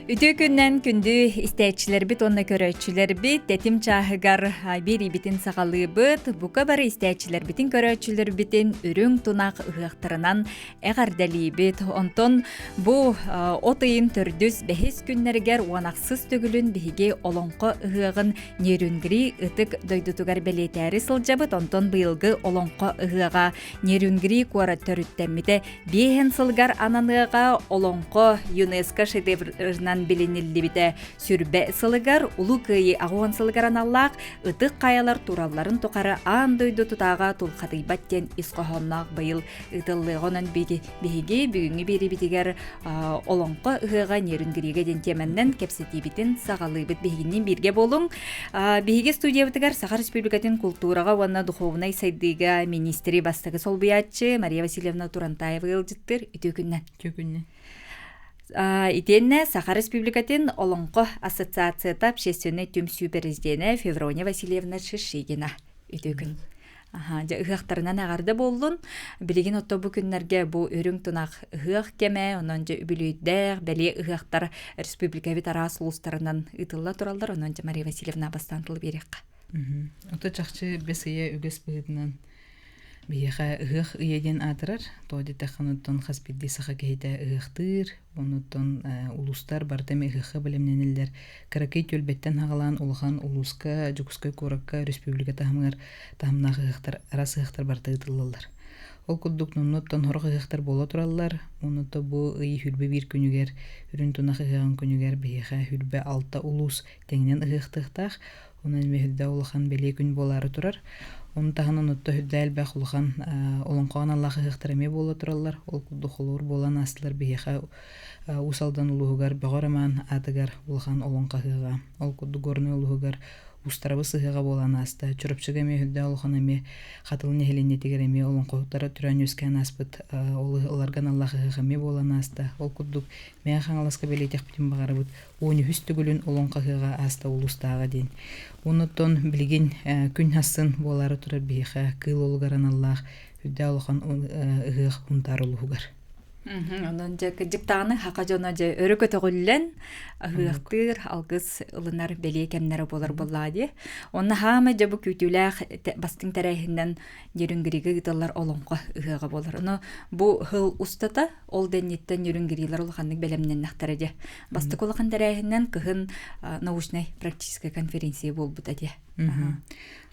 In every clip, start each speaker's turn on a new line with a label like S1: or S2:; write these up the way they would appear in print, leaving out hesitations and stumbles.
S1: Үтүө күннэн күндү истээччилэрбит уонна көрөөччүлэрбит тэтим чааһыгар биэриибитин саҕалыыбыт. Бука бары истээччилэрбитин көрөөччүлэрбитин үрүҥ тунах ыһыахтарынан эҕэрдэлиибит. Онтон бу от ыйын төрдүс бэһис күннэригэр уон ахсыс төгүлүн биһиги Олоҥхо ыһыаҕын Нерюнгри ытык дойдутугар бэлиэтээри сылдьабыт. Онтон быйылгы Олоҥхо ыһыаҕа Нерюнгри куорат төрүттэммитэ Биэһин сылгар ананыаҕа Олоҥхо ЮНЕСКО шедеврынан билиниллибитэ сүрбэ сылыгар Улуу Кыайыы аҕуон сылыгар аналлаах Ытык хайалар туралларын тухары аан дойду тутааҕа тулхатыйбат диэн ис хоһоонноох быйыл ыытыллыаҕа. Онон биһиги бүгүҥҥү биэриибитигэр Олоҥхо ыһыаҕа Нерюнгригэ диэн тиэмэннэн кэпсэтиибитин саҕалыыбыт. Биһигинниин бииргэ буолуҥ. Биһиги студиябытыгар Саха Республикатын култуураҕа уонна духуобунай сайдыыга министри бастакы солбуйааччы Мария Васильевна Турантаева ыалдьыттыыр. Үтүө күннэн.
S2: Үтүө күннэн.
S1: Итиэннэ Саха Республикатын Олоҥхо Ассоциацията общественнай түмсүү президенэ Феврония Васильевна Шишигина. Үтүө күн. Аха, дьэ ыһыахтарынан эҕэрдэ буоллун. Билигин отто бу күннэргэ бу үрүҥ тунах ыһыах кэмэ, онон дьэ үбүлүөйдээх бэлиэ ыһыахтар республикабыт араас улуустарынан ыытылла тураллар. Онон дьэ Мария Васильевна бастаан тыл биэриэххэ.
S2: Ото чахчы бэс ыйа үгэс быһыытынан биһиэхэ ыһыах ыйа диэн аатырар. Тоҕо диэтэххэ онуттан хас биирдии саха киһитэ ыһыахтыыр, онуттан улуустар барыта эмиэ ыһыахха бэлэмнэнэллэр. Кыракый түөлбэттэн саҕалаан улахан улууска, Дьокуускай куоракка, республика таһымыгар таһымнаах ыһыахтар, араас ыһыахтар барыта ыытыллаллар. Ол курдук ноннуттан сорох ыһыахтар буола тураллар. Онута бу ый хүрбэ биир күнүгэр, Үрүн Тунах ыһыаҕын күнүгэр биһиэхэ хүрбэ алта улуус тэҥинэн ыһыахтыахтаах. Онон эмиэ үрдэ улахан бэлиэ күн буолаары турар. Ону таһынан онуттан үрдэ элбэх улахан олоҥхоҕо аналлаах ыһыахтар эмиэ буола тураллар. Ол курдук холобур буолан аастылар биһиэхэ Уус Алдан улууһугар Бөҕө Роман аатыгар улахан олоҥхо ыһыаҕа. Ол курдук Горнай улууһугар Устарабыс ыһыаҕа буолан ааста. Чурапчыга эмиэ үрдэ улахан эмиэ Хатылы нэһилиэнньэтигэр эмиэ олоҥхоһуттара төрөөн үөскээн ааспыт ол ыларга аналлаах ыһыах эмиэ буолан ааста. Ол курдук Мэҥэ Хаҥаласка бэлиэтэхпитин баҕарабыт уон үһүс төгүлүн Олоҥхо ыһыаҕа ааста улуустааҕа диэн. Оннуттан билигин күн хассын буолаары турар биһиэхэ кыыл олугар аналлаах үрдээх улахан ыһыах Унтаар улууһугар.
S1: Онон дьэ кырдьыктаҕына саха дьоно дьэ өрө көтөҕүллэн ыһыахтыыр, алгыс ылынар бэлиэ кэмнэрэ буолар буоллаҕа дии. Онно хаамай дьэ бу күүтүүлээх бастыҥ тэрээһиннэн Нерюнгригэ ыытыллар олоҥхо ыһыаҕа буолар. Ону бу сыл устата ол дэнниттэн Нерюнгрилар улаханнык бэлэмнэннэхтэрэ дьэ. Бастакы улахан тэрээһиннэн кыһын научнай практическая конференция буолбута дьэ.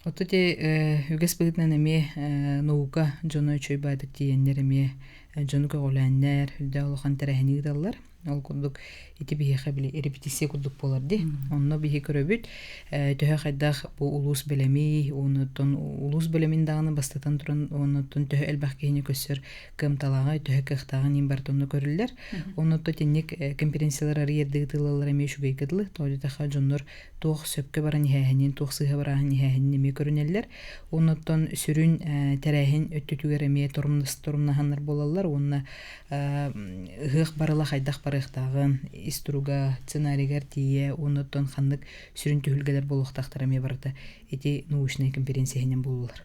S2: Оту те үгэс быһыытынан эмиэ наука дьоно үчүгэй баайдык тиийэннэр эмиэ дьону көҕүлээннэр үрдээх улахан тэрээһини ыыталлар. Ол курдук ити биһиэхэ били репетиция курдук буолар дии. Онно биһи көрөбүт төһө хайдах бу улуус бэлэмий, онуттан улуус бэлэмин даҕаны бастатан туран онуттан төһө элбэх киһини көрсөр кыамталааҕый, төһө кыахтааҕын иин барыта онно көрүллэр. Онуттан итинник конференциялар арыйардыы ыытыллаллар эмиэ үчүгэйгэ дылы. Тоҕо диэтэххэ дьоннор туох сөпкө баран иһээһинин, туох сыыһа барааһын иһээһинин эмиэ көрүнэллэр. Онуттан сүрүн тэрээһин өттүтүгэр эмиэ торумнаһаннар буолаллар уонна ыһыах барыла хайдах барыахтааҕын, ис туруга, сценарийгар тиийэ уонна оттон ханнык сүрүн түһүлгэлэр буолуохтаахтара эмиэ барыта ити научнай конференция буолулар.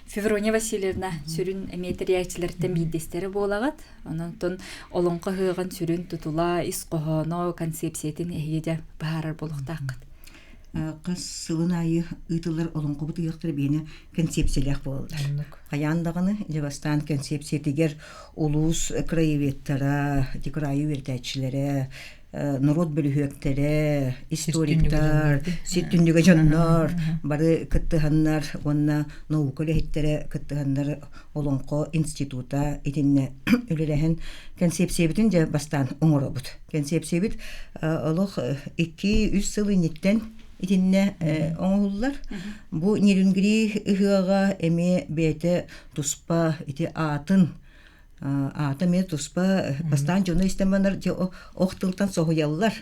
S1: Феврония Васильевна сүрүн эмиэ тэрийээччилэртэн биирдэстэрэ буолаҕыт. Онон олоҥхо ыһыаҕын сүрүн тутула, ис хоһооно, концепциятын эһиги дьэ быһаарар буолуохтааххыт.
S3: Хас сылын аайы ыытыллар олоҥхобут ыһыахтара биэнэ концепциялаах буолаллар. Хайаан даҕаны дьэ бастаан концепциятыгар улуус краеведтара, кыраайы үөрэтээччилэрэ, норуот бөлүһүөктэрэ, историктар, сир түннүгэ дьоннор бары кыттыһаннар уонна наука үлэһиттэрэ кыттыһаннар Олоҥхо института итиннэ үлэлэһэн концепциябытын дьэ бастаан оҥоробут. Концепциябыт олох икки-үс сыл инниттэн итиннэ оҥоһуллар. Бу Нерюнгри ыһыаҕа эмиэ бэйэтэ туспа ити аатын аата эмиэ туспа бастаан дьону истэн бараннар ох тылтан соһуйаллар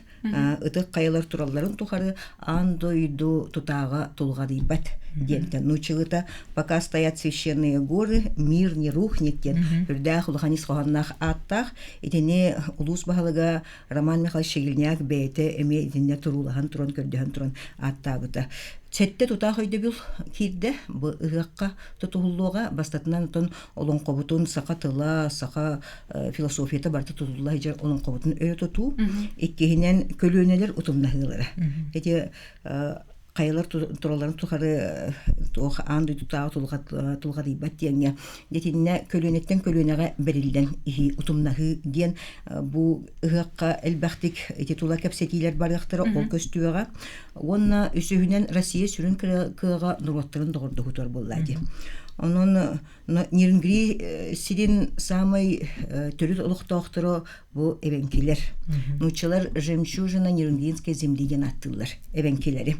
S3: ытык хайалар туралларын тухары аан дойду тутааҕа тулҕадыйбат диэнтэн нууччалыыта пока стоят священные горы мир не рухнет диэн үрдээх улахан ис хоһоонноох ааттаах итини улуус баһылыга Роман Михайлович Щегельняк бэйэтэ эмиэ итиннэ туруулаһан туран көрдөһөн туран ааттаабыта. Сэттэ тутаах өйдөбүл киирдэ. Бу ыһыахха тутуһуллуоҕа. Бастатынан отон олоҥхобутун саха тыла, саха философията барыта тутулла сылдьар олоҥхобутун өрө тутуу. Иккиһинэн көлүөнэлэр утумнаһыылара. Ити хайалар туралларын тухары туох аан дойдутааҕы тулҕадыйбат диэҥҥэ итиннэ көлүөнэттэн көлүөнэҕэ бэриллэн иһии утумнаһыы диэн бу ыһыахха элбэхтик ити тула кэпсэтиилэр барыахтара ол көстүөҕэ уонна үсүһүнэн Россия сүрүн кыаҕа норуоттарын доҕордоһуутугар буолла дии. Онон Нерюнгри сирин саамай төрүт олохтоохторо бу эбэҥкилэр. Нууччалар жемчужина Нерюнгринской земли диэн ааттыыллар эбэҥкилэри.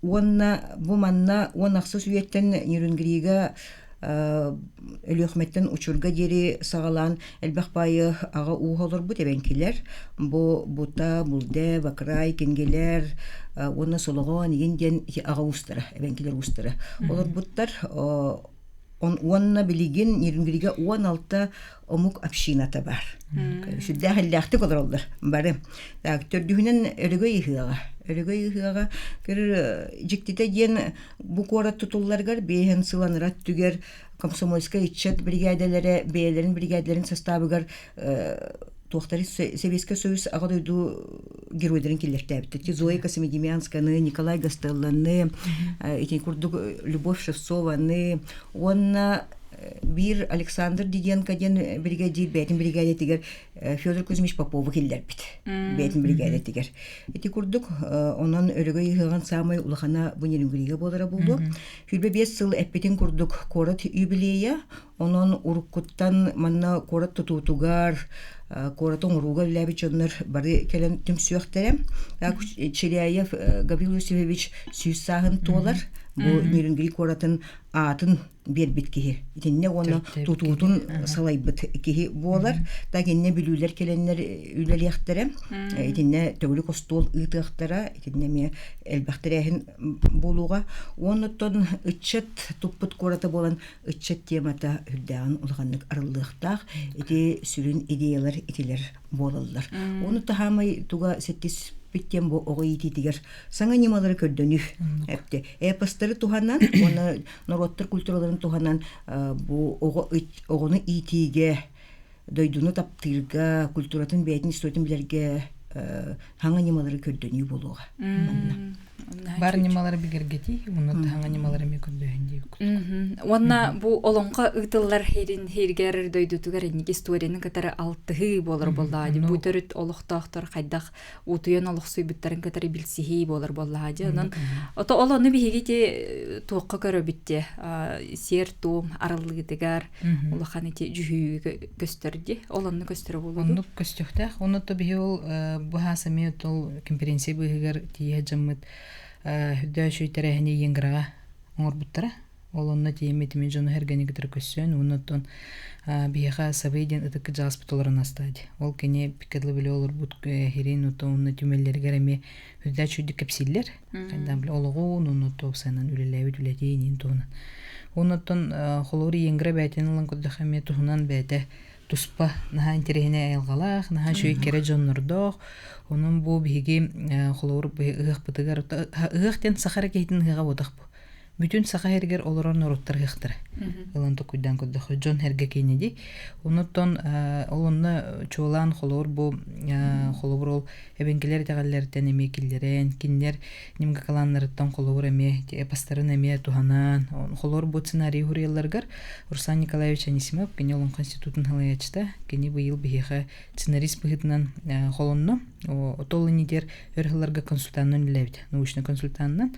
S3: Уонна бу манна 16 үйэттэн Нерюнгрига Өлүөхүмэттэн Учурга диэри саҕалаан элбэх баайы аҕа ууһа олорбут эбэҥкилэр бу Бута, Булдэ, Бакрай, Кингилэр уонна Солоҕоон игин диэн ити аҕа уустара, эбэҥкилэр уустара олорбуттар. Уонна билигин Нерюнгрига 16 омук общината баар. Сүрдээх иллээхтик олороллор бары. Так, төрдүһүнэн Өрөгөй ыһыаҕа. Өрөгөй ыһыаҕа көрөр дьиктитэ диэн бу куорат тутулларыгар биэһэн сыл анараа өттүгэр комсомольскай ыччат биригээдэлэрэ бэйэлэрин биригээдэлэрин састаабыгар туохтары Сэбиэскэй Союз Аҕа дойду геройдарын киллэртээбиттэр. Зоя Космодемьянсканы, Николай Гастелланы, ити курдук Любовь Шевцованы уонна биир Александр Диденко диэн биригэдьиир бэйэтин биригээдэтигэр Федор Кузьмич Попову киллэрбит бэйэтин биригээдэтигэр. Ити курдук онон Өрөгөй ыһыаҕын саамай улахана бу Нерюнгрига буолара буолуо. 25 сыл эппитин курдук куорат юбилейа, онон уруккуттан манна куорат тутуутугар, куораты оҥорууга үлэлээбит дьоннор бары кэлэн түмсүөхтэрэ. Чиряев Гаврил Иосифович 100 сааһын туолар. Бу Нерюнгри куоратын аатын биэрбит киһи. Итиннэ уонна тутуутун салайбыт киһи буолар. Так иннэ бүлүүлэр кэлэннэр үлэлиэхтэрэ. Итиннэ төгүрүк остуол ыытыахтара. Итиннэ эмиэ элбэх тэрээһин буолуоҕа. Уоннуттан ыччат туппут куората буолан ыччат темата үрдээҕин улаханнык арыллыахтаах. Ити сүрүн идеялар итилэр буолаллар. Ону таһаамай туга сэттис диэн бу оҕо иитиитигэр саҥа ньымалары көрдөнүү эпти. Эпостары туһанан уонна норуоттар культураларын туһанан бу оҕо оҕону иитиигэ дойдуну таптыырга, культуратын бэйэтин историятын билэргэ хаҥа ньымалары көрдөнүү буолуоҕа манна.
S2: Бар ньымалары бигэргэтии, уонна хаҥа ньымалары эмиэ көрдөһүн диэбит.
S1: Уонна бу олоҥхо ыытыллар хирин хиргэр дойдутугар инники историяны кытары алтыһыы буолар буоллаҕа дии. Бу төрүт олохтоохтор хайдах утуйан олохсуйбуттарын кытары билсиһии буолар буоллаҕа дии. Онон ото ол ону биһиги ти туохха көрөбүт дии сиэр-туом арыллыытыгар улахан ити дьүһүйүүгэ көстөр дии. Ол онно көстөрө буолуо.
S2: Оннук көстүөхтээх. Онно то биһи ол быһаас эмиэ ол конференция быыһыгар тиийэ дьаммыт үрдөө үчүй тэрээһини Иенграҕа оҥорбуттара. Ол онно тиийэммит мин дьону эргэни кытары көрсөн, уонна оттон биһиэхэ Сабый диэн ытык кырдьаҕаспыт олорон астаат. Ол кини пиккадлы билэ олорбут хирин ото онно түмэллэригэр эмиэ үрдээ үчүйдүк кэпсииллэр. Хайдаан билэ олоҕун, онно туопсайынан үлэлээбит үлэтин иин туһунан. Оннуттан холобур Иенгра бэйэтин ылан көрдөххө эмиэ туһунан бэйэтэ туспа наһаа интэриэһинэй айылҕалаах, наһаа үчүгэй кэрэ дьоннордоох. Онон бу биһиги холобур ыһыахпытыгар ыһыах диэн саха эрэ киһитин ыһыаҕа буотах бу. Бүтүн саха сиригэр олорор норуоттар ыһыахтара. Ылан токуйдаан көрдөххө дьон сэргэ киинэ дии. Онуттан ол онно чуолаан холобур бу холобур ол эбэҥкилэр итэҕэллэриттэн эмиэ киллэрэн, кинилэр нимгакалааннарыттан холобур эмиэ эпостарын эмиэ туһанан, холобур бу сценарий суруйалларыгар Руслан Николаевич Анисимов кини Олоҥхо институтун салайааччыта, кини быйыл биһиэхэ сценарист быһыытынан холонно. Отол иннигэр өр сылларга консультанынан үлэлээбит, научнай консультанынан.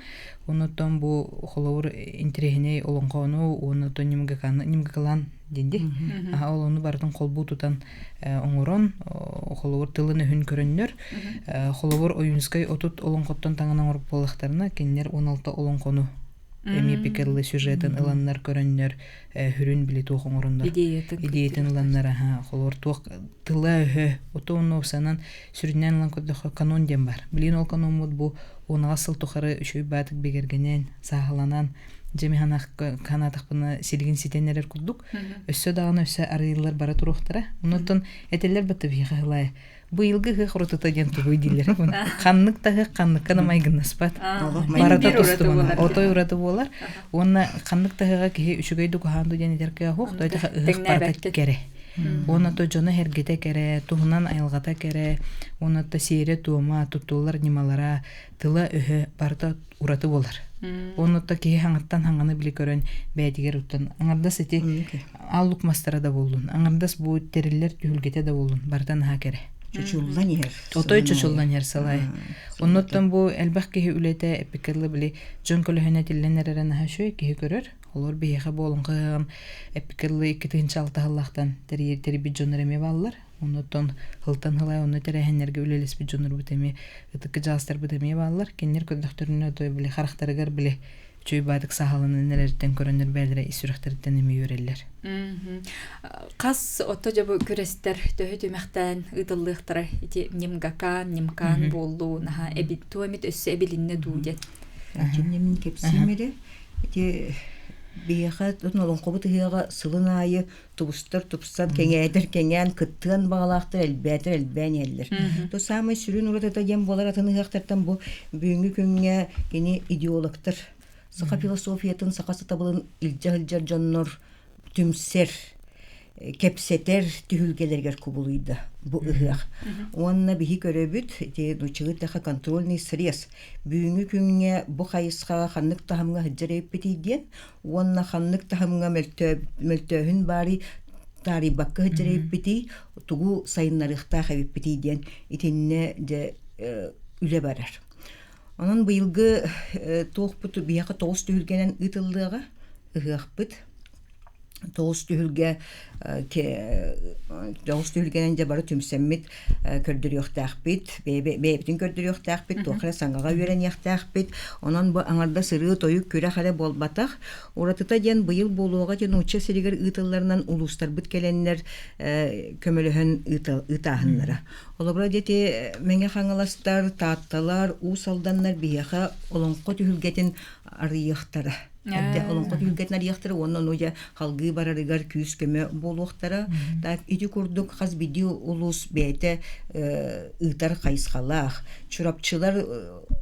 S2: Оннуттан бу холобур интэриэһинэй олоҥхону уонна нимгакалаан диэн дии. Ол ону барытын холбуу тутан оҥорон, холобур тылын-өһүн көрөннөр, холобур Ойуунскай 30 олоҥхоттон таҥан оҥорбут буоллахтарына, кинилэр 16 олоҥхону эмиэ пикерлы сюжетын ыланнар көрөннөр хүрүн били туох оҥороннор идеятын ыланнар аха холобур туох тыла-өһө ото онно санан сүрүннээн ылан көрдөххө канон диэн бар билигин ол каноммут бу 10 сыл тухары үчүгэй баатык бигэргэнэн сааһыланан Дьэ мин ханаатахпына силигин ситэн эрэр курдук. Өссө даҕаны өссө арыйыллар бара туруохтара. Оннуттан этэллэр батта биһиэхэ ыһылаайа. Быйылгы ыһыах урутута диэн тугуй дииллэр. Ханнык да ыһыах ханныкка да майгыннаспат. Барыта тустубана. Отой ураты буолар. Уонна ханнык да ыһыаҕа киһи үчүгэй дукуһаан диэн этэр кыах то ыһыах барыта кэрэ. Уонна то дьоно эргитэ кэрэ, туһунан айылҕата кэрэ, уонна то сиэрэ-туома, туттуллар ньымалара, тыла-өһө барыта ураты буолар. Уонна то киһи хаҥаттан хаҥаны били көрөн бэйэтигэр уттан аҥардас ити аллук мастара да буоллун, аҥардас бу тэриллэр түһүлгэтэ да буоллун, барыта наһаа кэрэ.
S3: Чочуллан иһэр.
S2: Отой чочуллан иһэр сылай. Оннуттан бу элбэх киһи үлэтэ эппиккэ били дьон көлөһүнэ тиллэн эрэрэ наһаа үчүгэй киһи көрөр. Олор биһиэхэ буолуҥхаһыам эппиккэ 2006 сыллаахтан тэрийэр тэрийбит дьоннор эмиэ бааллар. Оннуттан сылтан сылай онно тэрээһиннэргэ үлэлэспит дьоннорбут эмиэ ытык дьаастарбыт эмиэ бааллар. Кинилэр көрдөхтөрүнэ той били харахтарыгар били үчүгэй баадык саһаланан эрэртэн көрөннөр бэйэлэрэ ис сүрэхтэриттэн эмиэ үөрэллэр.
S1: Хас отто дьэ бу күрэстэр төһө түмэхтээн ыытыллыахтара ити нимгакаан, нимкаан буоллуу наһаа эбит туо эмит өссө эбилиннэ дуу диэн.
S3: Чиннэмин кэпсиим эрэ. Ити биһиэхэ олоҥхобут ыһыаҕа сылын аайы тубустар тупсан, кэҥээтэр кэҥээн, кыттыан баҕалаахтар элбээтэр элбээн иһэллэр. То самый сүрүн уратыта диэн буолар атын ыһыахтартан бу бүгүҥҥү күҥҥэ кини идеологтар саха философиятын, саха сатабылын илдьэ сылдьар дьоннор түмсэр, кэпсэтэр түһүлгэлэригэр кубулуйда бу ыһыах. Уонна биһи көрөбүт, ити нуччалыы контрольный срез. Бүгүҥҥү күҥҥэ бу хайысхаҕа ханнык таһымҥа сылдьар эбиппитий диэн уонна ханнык таһымҥа мөлтөөһүн баарый таарыйбакка сылдьар эбиппитий, тугу сайыннарыахтаах эбиппитий диэн итиннэ дьэ үлэ барар. Онон быйылгы туохпут биһиэхэ тоҕус түһүлгэнэн ыытыллыаҕа, ыһыахпыт. Тоҕус түһүлгэ тоҕус түһүлгэнэн дьэ бары түмсэммит көрдөрүөхтээхпит, бэйэбитин көрдөрүөхтээхпит, туох эрэ саҥаҕа үөрэниэхтээхпит. Онон бу аҥардас ырыа-тойук күрэх эрэ буолбатах. Уратыта диэн быйыл буолуоҕа диэн нуучча сиригэр ыытылларынан улуустарбыт кэлэннэр көмөлөһөн ыытааһыннара. Холобура диэти Мэҥэ Хаҥаластар, Таатталар, Уус Алданнар биһиэхэ олоҥхо түһүлгэтин арыйыахтара. Эрдэ олоҥхо түһүлгэтин арыйыахтара уонна ону дьэ халгыы барарыгар күүс-көмө буолуохтара. Так ити курдук хас биирдии улуус бэйэтэ ыытар хайысхалаах. Чурапчылар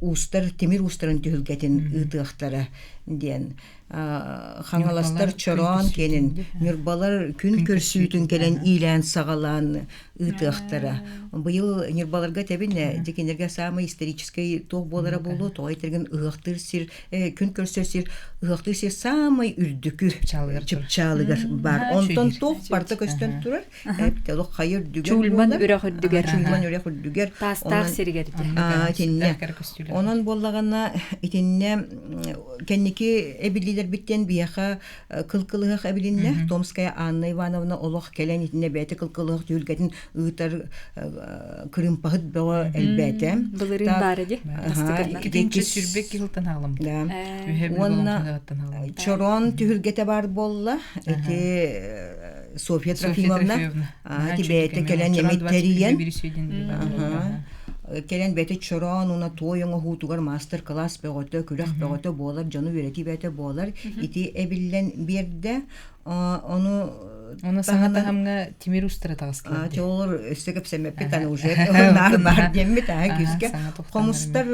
S3: уустар тимир уустарын түһүлгэтин ыытыахтара диэн Хаҥаластар чороон киэнин, Ньурбалар күн көрсүүтүн кэлэн иилээн-саҕалаан ыытыахтара. Быйыл Ньурбаларга тэбин дьэ кинилэргэ саамай историческай туох буолара буолуо, тоҕо этэргин ыһыахтыыр сир, күн көрсөр сир, ыһыахтыыр сир саамай үрдүкү чыпчаалыгар баар. Онтон туох барыта көстөн турар. Олох хайа үрдүгэр
S1: Чульман үрэх үрдүгэр.
S3: Чульман үрэх үрдүгэр.
S1: Таастаах сиригэр.
S3: Итиннэ. Онон буоллаҕына итиннэ кэнники эбиллиилэрбиттэн биһиэхэ кыл-кылыһах эбилиннэ. Томская Анна Ивановна олох кэлэн итиннэ бэйэтэ кыл-кылыһах түһүлгэтин ыытар кырыымпаһыт бөҕө элбээтэ.
S1: Былырыын баара ди.
S2: Иккитинчи сүрбэ киһилтан хаалымта.
S3: Уонна чороон түһүлгэтэ баар буолла. Ити Софья Трофимовна бэйэтэ кэлэн эми тэрийэн кэлэн бэйэтэ чороон уна туой оҥоһуутугар маастар-кылаас бөҕөтө, күрэх бөҕөтө буолар, дьону үөрэтии бэйэтэ буолар. Ити эбиллэн биэрдэ. Ону
S2: Оны саҥа таһымҥа тимир устара таҕыстылар.
S3: Чоолор өссө кэпсэммэппит аны уже наар баар диэммит аа күүскэ. Хомустар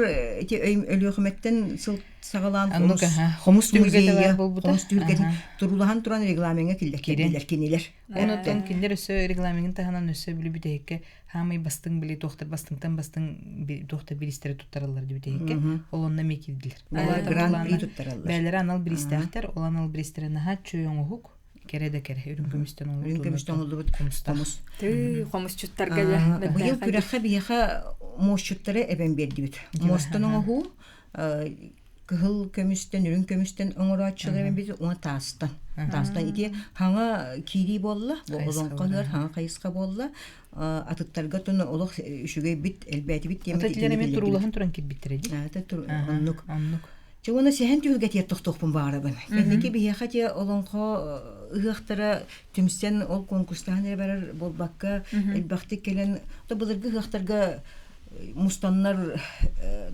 S3: ити Өлүөхүмэттэн сыл саҕалаан хомус, хомус музейа, хомус түһүлгэтин турулаһан туран регламеҥҥа киллэртэрдилэр кинилэр.
S2: Онон кинилэр өссө регламенын таһынан өссө били бүтэһиккэ хаамай бастыҥ били туохтар бастыҥтан бастыҥ туохтар бириистэри туттараллар бүтэһиккэ ол онно эмиэ киирдилэр.
S3: Гран-при туттараллар.
S2: Бээлэрэ анал бириистээхтэр, ол анал бириистэрэ наһаа чөй оҥоһук кэрэ да кэрэ үрүҥ көмүстэн
S3: оҥоһуллубут. Үрүҥ көмүстэн оҥоһуллубут хомус.
S1: Тыы хомусчуттарга дьэ.
S3: Быйыл күрэххэ биһиэхэ муосчуттары эбэн биэрдибит. Муостан оҥоһуу кыһыл көмүстэн, үрүҥ көмүстэн оҥорооччулар эбит уонна таастан. Таастан ити хаҥа киирии буолла, бу олоҥхо ыһыар хаҥа хайысха буолла. Атыттарга тун олох үчүгэй бит, элбээтибит
S2: диэммит. Ата эмиэ туруулаһан туран киирбиттэрэ дии.
S3: Оннук. Оннук. Чэ уонна сэһэн түһүлгэтигэр тохтуохпун баҕарабын. Кэнники биһиэхэ те олоҥхо ыһыахтара түмсэн ол конкурстаһан эрэ барар буолбакка элбэхтик кэлэн то былыргы ыһыахтарга Мустаннар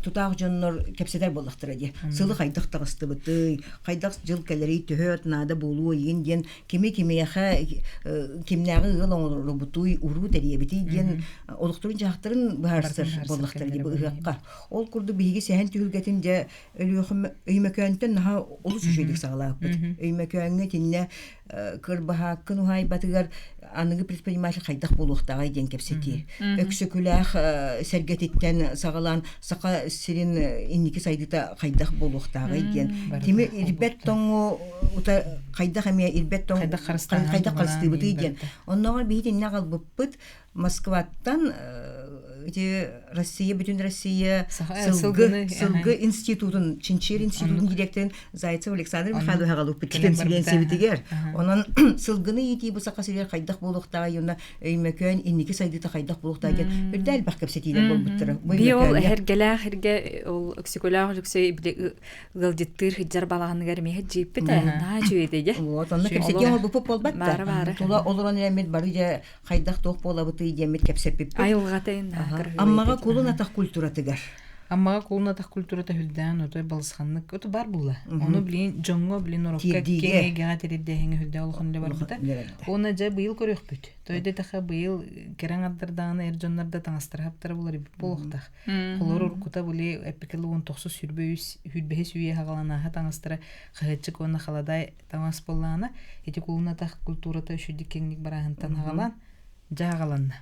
S3: тутаах дьоннор кэпсэтэр буоллахтара дии. Сылы хайдах таҕыстыбытый, хайдах дьыл кэлэрий, төһө наада буолуо игин диэн кими кимиэхэ кимнээҕи ыал оҥоробутуй, уруу тэрийэбитий диэн олохторун-дьаһахтарын быһаарсар буоллахтара дии бу ыһыахха. Ол курдук биһиги сэһэн түһүлгэтин дьэ Өлүөхүмэ Өймөкөөнтөн наһаа олус үчүгэйдик саҕалаабыппыт. Өймөкөөҥҥө итиннэ кырбаһааккын уһаайбатыгар аныгы предприниматель хайдах буолуохтааҕый диэн кэпсэтии. Өксөкүлээх сэргэтиттэн саҕалаан Саха сирин инники сайдыыта хайдах буолуохтааҕый диэн. Тими ирбэт тоҥу ута хайдах эмиэ ирбэт тоҥ хайдах харыстыыбытый диэн. Оннооҕор биһи итиннэ аҕалбыппыт Москваттан ити Россия бүтүн Россия сылгы сылгы институтун чинчийэр институтун директорын Зайцев Александр Михайлович аҕалыппыт конференциябитигэр. Онон сылгыны иитии бу Саха сиригэр хайдах буолуохтааҕый уонна Өймөкөөн инники сайдыыта хайдах буолуохтааҕый диэн үрдэ элбэх кэпсэтиилэр буолбуттара.
S1: Би ол эһэргэлээх эргэ ол Өксөкөлөөх Өлөксөй били ыалдьыттыыр сылдьар балаҕаныгар эмиэ дьииппит ээ наһаа үчүгэй
S3: Вот онно кэпсэтии оҥорбуппут буолбат да. Тула олорон эрэммит бары дьэ хайдах туох буолабытый диэммит кэпсэппиппит.
S1: Айылҕата
S3: Аммаҕа кулун атах культуратыгар.
S2: Аммаҕа кулун атах культурата хүлдээн отой балысханнык ото бар була. Ону билин дьоҥҥо билин орокка киэҥ эйгэҕэ тирирдээһиҥэ хүлдээх улахан үлэ барбыта. Уонна дьэ быйыл көрүөхпүт. Тойдо таха быйыл кэрэҥ ардардааҕына эр дьоннор да таҥастара хаптара булар эбит буолуохтаах. Холор уруккута били эппикэл уон тохсус сүрбэ үс хүрбэһис үйэ хаҕаланааһа таҥастара хаһыаччык уонна халадаай таҥас буоллаҕына, ити кулун атах культурата үчүгдүк киэҥник барааһынтан аҕалан дьэ аҕаланна.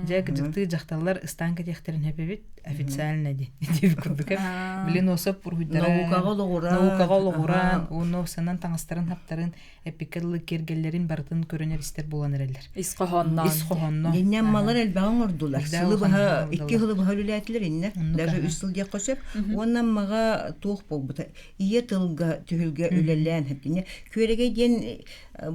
S2: Дьэ кыдьыктыы дьахталлар ыстаан кэтиэхтэрин сөп официально диэн диэбит курдук. Билин осоп уруһуйдара
S3: наукаҕа олоҕуран
S2: наукаҕа олоҕуран уонна санан таҥастарын хаптарын эппиккэ дылы киэргэллэрин барытын көрөнөр истэр буолан эрэллэр.
S1: Ис хоһоонноон.
S2: Ис хоһоонноон.
S3: Иннэ аммалар элбэҕи оҥордулар. Сылы быһа икки сылы быһа үлэлээтилэр иннэ. Даже үс сыл диэххэ сөп. Уонна аммаҕа туох буолбута ийэ тылга түһүлгэ үлэлээн хэптине күөрэгэй диэн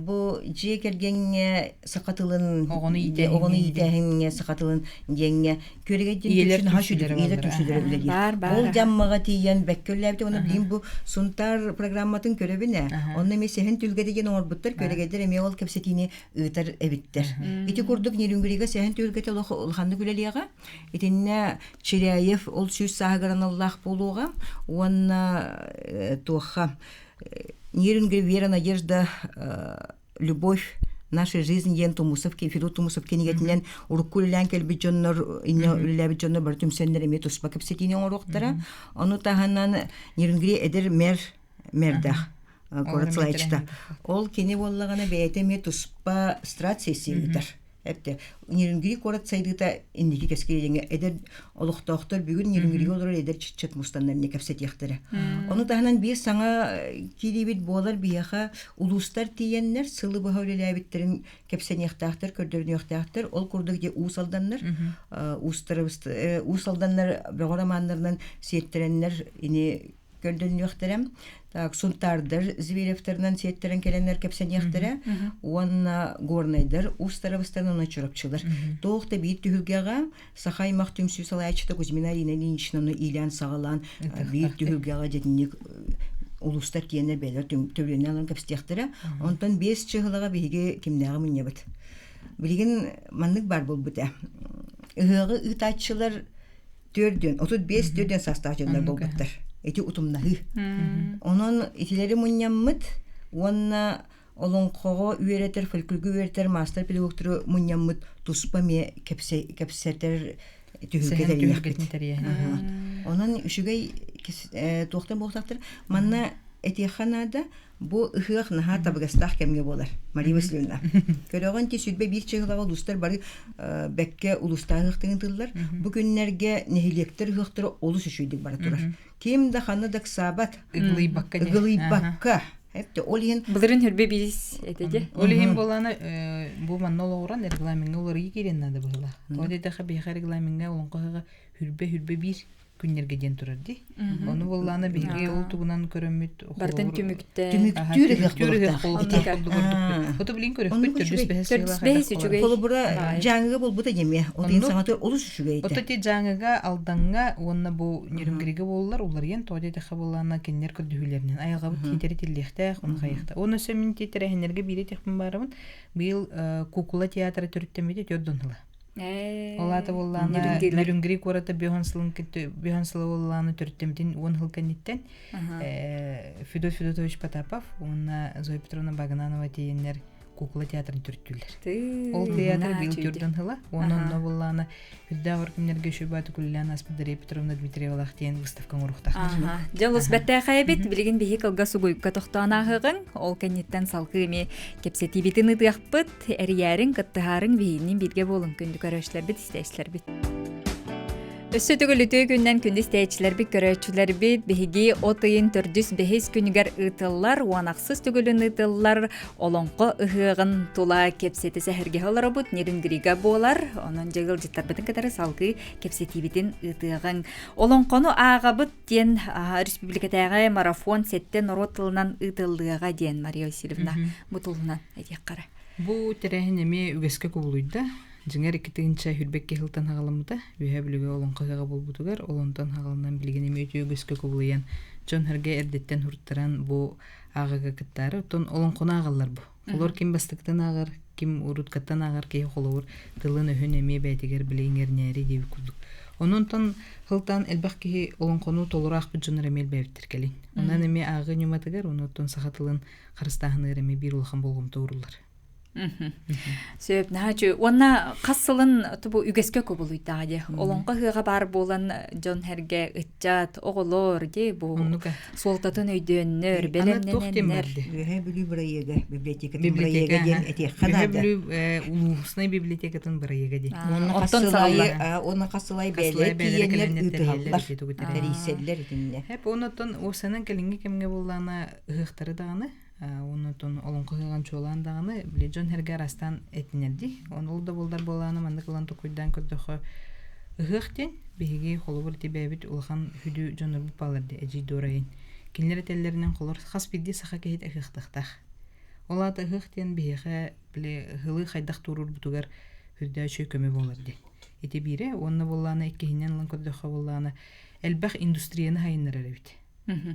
S3: бу дьиэ кэргэҥҥэ саха тылын
S2: оҕону
S3: иитээһиҥҥэ саха тылын диэҥҥэ күөрэгэй диэн
S2: ийэлэр
S3: түмсүүлэрэ үлэлиир ол дьаммаҕа тиийэн бэккэ үлэлээбитэ уонна билигин бу Сунтаар программатын көрөбүн ээ онно эмиэ сэһэн түһүлгэтэ диэн оҥорбуттар күөрэгэйдэр эмиэ ол кэпсэтиини ыытар эбиттэр ити курдук Нерюнгрига сэһэн түһүлгэтэ улаханнык үлэлиэҕэ Итиннэ Чиряев ол 100 сааһыгар аналлаах буолуоҕа уонна туохха Нерюнгри Вера Надежда Любовь нашей жизни диэн Тумусов Федот Тумусов кинигэтинэн урукку үлэлээн кэлбит дьоннор инньэ үлэлээбит дьоннор бары түмсэннэр эмиэ туспа кэпсэтиини оҥоруохтара. Ону таһынан Нерюнгри эдэр мэр мэрдэх куорат салайааччыта. Ол кини буоллаҕына бэйэтэ эмиэ туспа страт сессия ыытар. Эптэ Нерюнгри куорат сайдыыта инники кэскилиҥэ эдэр олохтоохтор бүгүн Нерюнгригэ олорор эдэр чыччат мустаннар эмне кэпсэтиэхтэрэ. Ону таһынан биир саҥа киириибит буолар биһиэхэ улуустар тиийэннэр сылы быһа үлэлээбиттэрин кэпсэниэхтээхтэр, көрдөрүнүөхтээхтэр. Ол курдук дьэ Уус Алданнар, Уус Алданнар бөҕө романнарынан сиэттэрэннэр ини көрдөнүөхтэрэ. Так, Сунтаардар Зверевтарынан сиэттэрэн кэлэннэр кэпсэниэхтэрэ уонна Горнайдар Уустарабыстан уонна Чурапчылар. Туох да биир түһүлгэҕэ Саха аймах түмсүү салайааччыта Кузьмина Арина Ильиничнаны иилээн-саҕалаан биир түһүлгэҕэ дьэтинник улуустар тиэнэ бэйэлэр төлүөнэ ылан кэпсэтиэхтэрэ. Онтон биэс чыһылаҕа биһиги кимнээҕи мунньабыт. Билигин маннык баар буолбута. Ыһыаҕы ыытааччылар Төрдүөн, 35 төрдүөн саастаах дьоннор буолбуттар. Ити утумнаһыы. Онон итилэри мунньаммыт уонна олоҥхоҕо үөрэтэр, фольклорга үөрэтэр маастар-педагогтары мунньаммыт туспа эмиэ кэпсэтэр түһүлгэ тэрийиэхпит. Онон үчүгэй туохтан буолуохтаахтар. Манна этиэххэ наада, Бу ыһыах наһаа табыгастаах кэмҥэ буолар, Мария Васильевна. Көрөҕүн ти 21 чыһылаҕа улуустар бары бэккэ улуустаах ыһыахтарын тыллар. Бу күннэргэ нэһилиэктэр ыһыахтара олус үчүгэйдик бара турар. Ким да ханна да ыксаабат.
S2: Ыгылыйбакка.
S3: Ыгылыйбакка. Эпте ол иһин
S1: Былырын хүрбе бирис этеде.
S2: Ол иһин буолана бу манна олоҕуран регламеҥҥа уларыйыы киирэн наада быһыылаах. Тоҕо диэтэххэ биһиэхэ регламеҥҥа олоҥхо ыһыаҕа хүрбэ хүрбэ биир күннэргэ диэн турар дии. Ону буоллаана биһиги ол тугунан көрөммүт
S1: Бартын түмүктэ.
S3: Түмүктүүр ыһыах
S2: буолуохтаах. Ото билин көрөхпүт төрдүс бэһис
S1: Төрдүс бэһис үчүгэй.
S3: Холобура Дьааҥыга буолбута дьэмиэ. Отын саҥата олус үчүгэй этэ.
S2: Ото ти Дьааҥыга, Алдаҥҥа уонна бу Нерюнгригэ буоллар уларыйан тоҕо диэтэххэ буоллаана кинилэр көрдөһүүлэринэн айылҕабыт тиитэри тиллиэхтээх, ону хайыахта. Уонна өссө мин тиитэрэһиннэргэ биири этиэхпин баарабын. Быйыл куукула театра төрүттэммитэ төрт дон ыла. Ол аата буоллаана Нерюнгри куората биоһон сылын биоһон сыла буоллаана төрүттэмитин уон сыл кэнниттэн Федот Федотович Потапов уонна Зоя Петровна Багананова тиийэннэр куукула театрын төрүттүүллэр. Ол театр быйыл төрдөн сыла. Уонна онно буоллаана үрдээх ор күннэргэ үчүгэй күллээн ааспыт Дария Петровна Дмитриевалаах диэн выставка оҥоруохтаахтар.
S1: Дьэ олус бэртээхэй эбит. Билигин биһи кылгас угуйукка тохтоон ааһыаҕыҥ. Ол кэнниттэн салгыы эмиэ кэпсэтиибитин ыытыахпыт. Эрийээриҥ, кыттыһаарыҥ биһигинниин бииргэ буолуҥ күндү көрөөччүлэрбит, истээччилэрбит. Өссө төгүл үтүө күннэн күндү истээччилэрбит, көрөөччүлэрбит биһиги от ыйын төрдүс бэһис күнүгэр ыытыллар, уон ахсыс төгүлүн ыытыллар Олоҥхо ыһыаҕын тула кэпсэтэ сэһэргэһэ олоробут Нерюнгрига буолар. Онон дьэ ыалдьыттарбытын кытары салгыы кэпсэтиибитин ыытыаҕыҥ. Олоҥхону ааҕабыт диэн республикатааҕы марафон сэттэ норуот тылынан ыытыллыаҕа диэн Мария Васильевна бу тылынан этиэххэ.
S2: Бу тэрээһин эмиэ үгэскэ кубулуйда. Дьиҥэр 2022 сылтан хаҕаламмыта. Үөһээ Бүлүүгэ олоҥхо ыһыаҕа буолбутугар, ол онтон хаҕаланан билигин эмиэ үтүө үгэскэ кубулуйан, дьон-сэргэ эрдэттэн хуруттаран бу ааҕыыга кыттаары, оттон олоҥхону ааҕаллар бу. Олор ким бастакытын ааҕар, ким уруткаттан ааҕар киһи холобур тылын-өһүн эмиэ бэйэтигэр били иҥэринээри диэбит курдук. Онон сылтаан элбэх киһи олоҥхону толору аахпыт дьоннор эмиэ элбээбиттэр кэлин. Онон эмиэ ааҕыы ньыматыгар, онуттан саха тылын харыстааһыныгар эмиэ биир улахан болҕомто ууруллар.
S1: Сөп, наһаа үчүгэй. Уонна хас сылын тубу үгэскэ кубулуйдаҕа дии. Олоҥхо ыһыаҕа баар буолан дьон сэргэ ыччат, оҕолор дии бу суолтатын өйдөөннөр, бэлэмнэнэннэр.
S3: Үөһээ Бүлүү бырайыага, библиотекатын бырайыага диэн этиэххэ
S2: наада. Үөһээ Бүлүү улуусунай библиотекатын бырайыага диэн.
S3: Уонна хас сыл айы бэйэлэрэ тиийэннэр ыытыһаллар, тэрийсэллэр итиннэ.
S2: Хэп, оннуттан уопсайынан кэлиҥҥи кэмҥэ буоллаҕына ыһыахтары даҕаны Оннотон олоҥхо ыһыаҕын чуолаан даҕаны, били дьон сэргэ араастаан этинэрдии. Ону ол да буоллар буолааны маннык ылан токуйдаан көрдөххө, ыһыах диэн биһиги холобур ити бэйэбит улахан сүдү дьоннорбут бааллар дии, Эдьиий Дуорайын. Кинилэр этэллэринэн холор хас биирдии саха киһитэ ыһыахтыахтаах. Ол аата ыһыах диэн биһиэхэ били ыһылыы хайдах туруорбутугар үрдээх үчүгэй көмө буолар диэн. Ити биирэ уонна буоллаҕына иккиһинэн ылан көрдөххө буоллаҕына элбэх индустрияны сайыннарар эбит.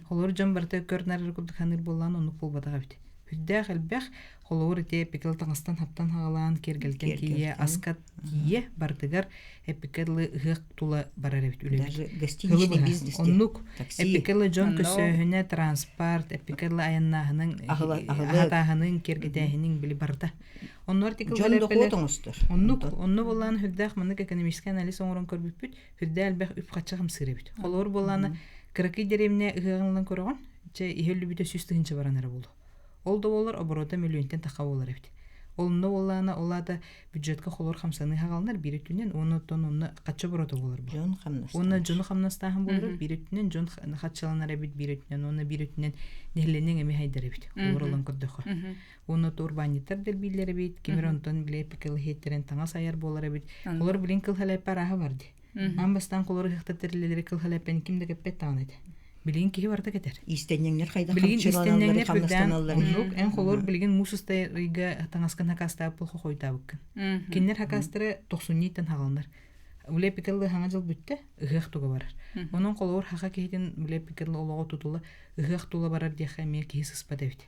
S2: Холобур дьон барыта көр-нар эрэ курдук саныыр буоллаҕына оннук буолбатах эбит. Үрдээх элбэх, холобур ити эпикэл таҥастан хаптан хаҕалаан, киэргэлтэн тиийэ, аска тиийэ барытыгар эпикэ дылы ыһыах тула барар эбит үлэбит.
S3: Даже гостиничный бизнес
S2: Оннук. Эпикэ дьон көсөөһүнэ, транспорт, эпикэ айаннааһының, аһатааһының, киэргэтээһиниҥ били барыта. Оннугар
S3: Дьон дохуот оҥостор.
S2: Оннук, онно буоллаан үрдээх маннык экономический анализ оҥорон көрбүппүт, Үрдэ элбэх үп-харчы хамсыыр эбит. Холобур буоллаана, кыракый дэриэбинэ ыһыаҕын ылан көрөҕүн, чэ, иһэ өллүбүтэ 100 тыһыынча баран эрэ буолуо. Ол да буоллар оборота мөлүйүөнтэн тахха буолар эбит. Онно буоллаана, ол аата бюджетка холор хамсаныы хаҕаланар биир өттүнэн, уонна оттон онно хачча оборота буолар бу.
S3: Дьон хамнастанар.
S2: Уонна дьону хамнастааһын буолар биир өттүнэн, дьон хаччаланар эбит биир өттүнэн, уонна биир өттүнэн нэһилиэнньэҥ эмиэ хайдар эбит. Холор ылан көрдөххө. Уонна урбаанньыттар дэлбииллэр эбит, ким эрэ онтон били эпикэл иһиттэрин таҥас айар буолар эбит. Олор билин кыл халэппэ арааһа бар дии. Аан бастаан холор ыһыахтар тэриллэлэри кыл халэппэни ким да кэппэт даҕаны этэ. Билигин киһи барыта кэтэр.
S3: Иистэнньэҥнэр хайдах
S2: Билигин иистэнньэҥнэр хамнастаналлар. Оннук эн холор билигин муус устар ыйга таҥаскын хакаастаабыт хохойдаабыккын. Кинилэр хакаастара тохсунньуйтан хаҕаланар. Үлэ эпикэллы хаҥа дьыл бүттэ, ыһыах туга барар. Онон холобур хаха киһитин үлэ эпикэллы олоҕо тутула ыһыах тула барар диэххэ эмиэ киһи сыспат эбит.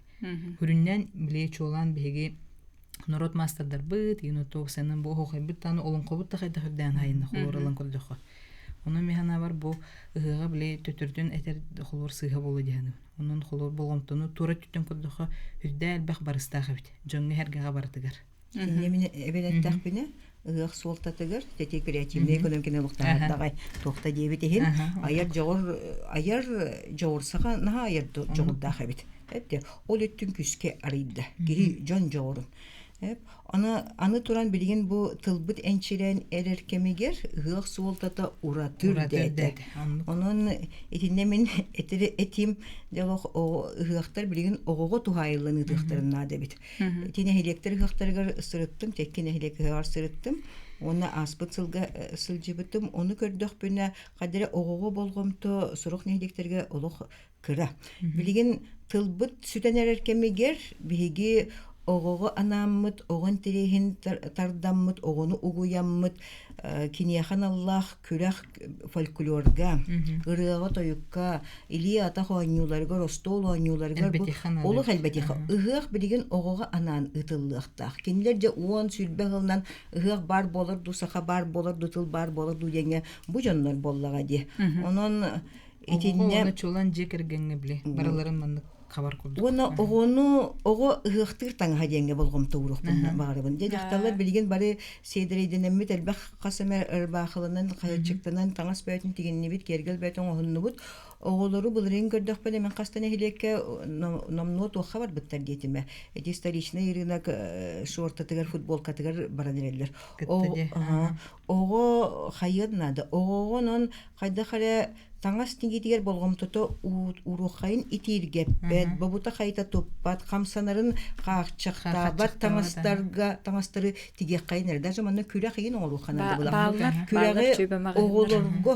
S2: Хүрүннээн били чуолаан биһиги норуот маастардарбыт, юнотуоксанан бу оһуохайбыт даҕаны олоҥхобут да хайдах үрдээн хайынна холуор ылан көрдөххө. Онон мин санаабар бу ыһыаҕа били төтөрдүн этэр холуор сыыһа буолуо дии саныыбын. Онон холуор болҕомтону туора өттүттэн көрдөххө үрдээ элбэх барыстаах эбит. Дьоҥҥо сэргэҕэ барытыгар.
S3: Инньэ мин эбэн эттэхпинэ, ыһыах суолтатыгар тэти креативнай экономиканы олохтоохтоҕай туохта диэбит иһин айар дьоҕур айар дьоҕур саха наһаа айар дьоҕурдаах эбит. Эпте ол өттүн күүскэ арыйда. Киһи дьон дьоҕурун. Аны, аны туран билигин бу тылбыт энчилээн эрэр кэмигэр ыһыах суолтата ураты үрдээтэ. Онон итиннэ мин этим дьолох ыһыахтар билигин оҕоҕо туһаайыллан ыытыахтарын наада эбит. Ити нэһилиэктэр ыһыахтарыгар сырыттым, тэкки нэһилиэк ыһыаҕар сырыттым. Уонна ааспыт сылга сылдьыбытым. Ону көрдөхпүнэ, хайда эрэ оҕоҕо болҕомто сорох нэһилиэктэргэ олох кыра. Билигин тылбыт сүтэн эрэр кэмигэр биһиги Оҕоҕо анааммыт, оҕо интэриэһин тардаммыт, оҕону угуйаммыт, киниэхэ аналлаах күрэх фольклорга, ырыаҕа-тойукка, илии-атах оонньууларыгар, остуол оонньууларыгар бу олох элбэтиэхэ. Ыһыах билигин оҕоҕо анаан ыытыллыахтаах. Кинилэр дьэ 10-20 сылынан ыһыах баар буолар дуу, саха баар буолар дуу, тыл баар буолар дуу диэҥҥэ бу дьоннор буоллаҕа дии. Онон итиннэ
S2: Оҕону чулан дьиэ кэргэҥҥэ били барыларын маннык хабар курдук.
S3: Уонна оҕону оҕо ыһыахтыыр таҥаһа диэҥҥэ болҕомто ууруохпун баҕарабын. Дьэ дьахталлар билигин бары сиэдэрэйдэнэммит элбэх хас эмэ ырбаахыланан, хаһыаччыктанан таҥас бөтүн тигиннибит, киэргэл бөтүн оҥоһуннубут. Оҕолору былырыын көрдөхпүнэ мин хаста нэһилиэккэ номнуо туохха барбыттар диэтимэ. Эти столичный рынок шортатыгар, футболкатыгар баран эрэллэр. Оҕо хайыан наада. Оҕоҕо онон хайдах эрэ таҥас тигиитигэр болҕомтото ууруоххайын итииргэппэт, бобута-хайыта туппат, хамсанарын хааччахтаабат таҥастарга таҥастары тигиэххэйин эрэ. Даже манна күрэх игин оҥоруохха наада буолар. Күрэҕи оҕолорго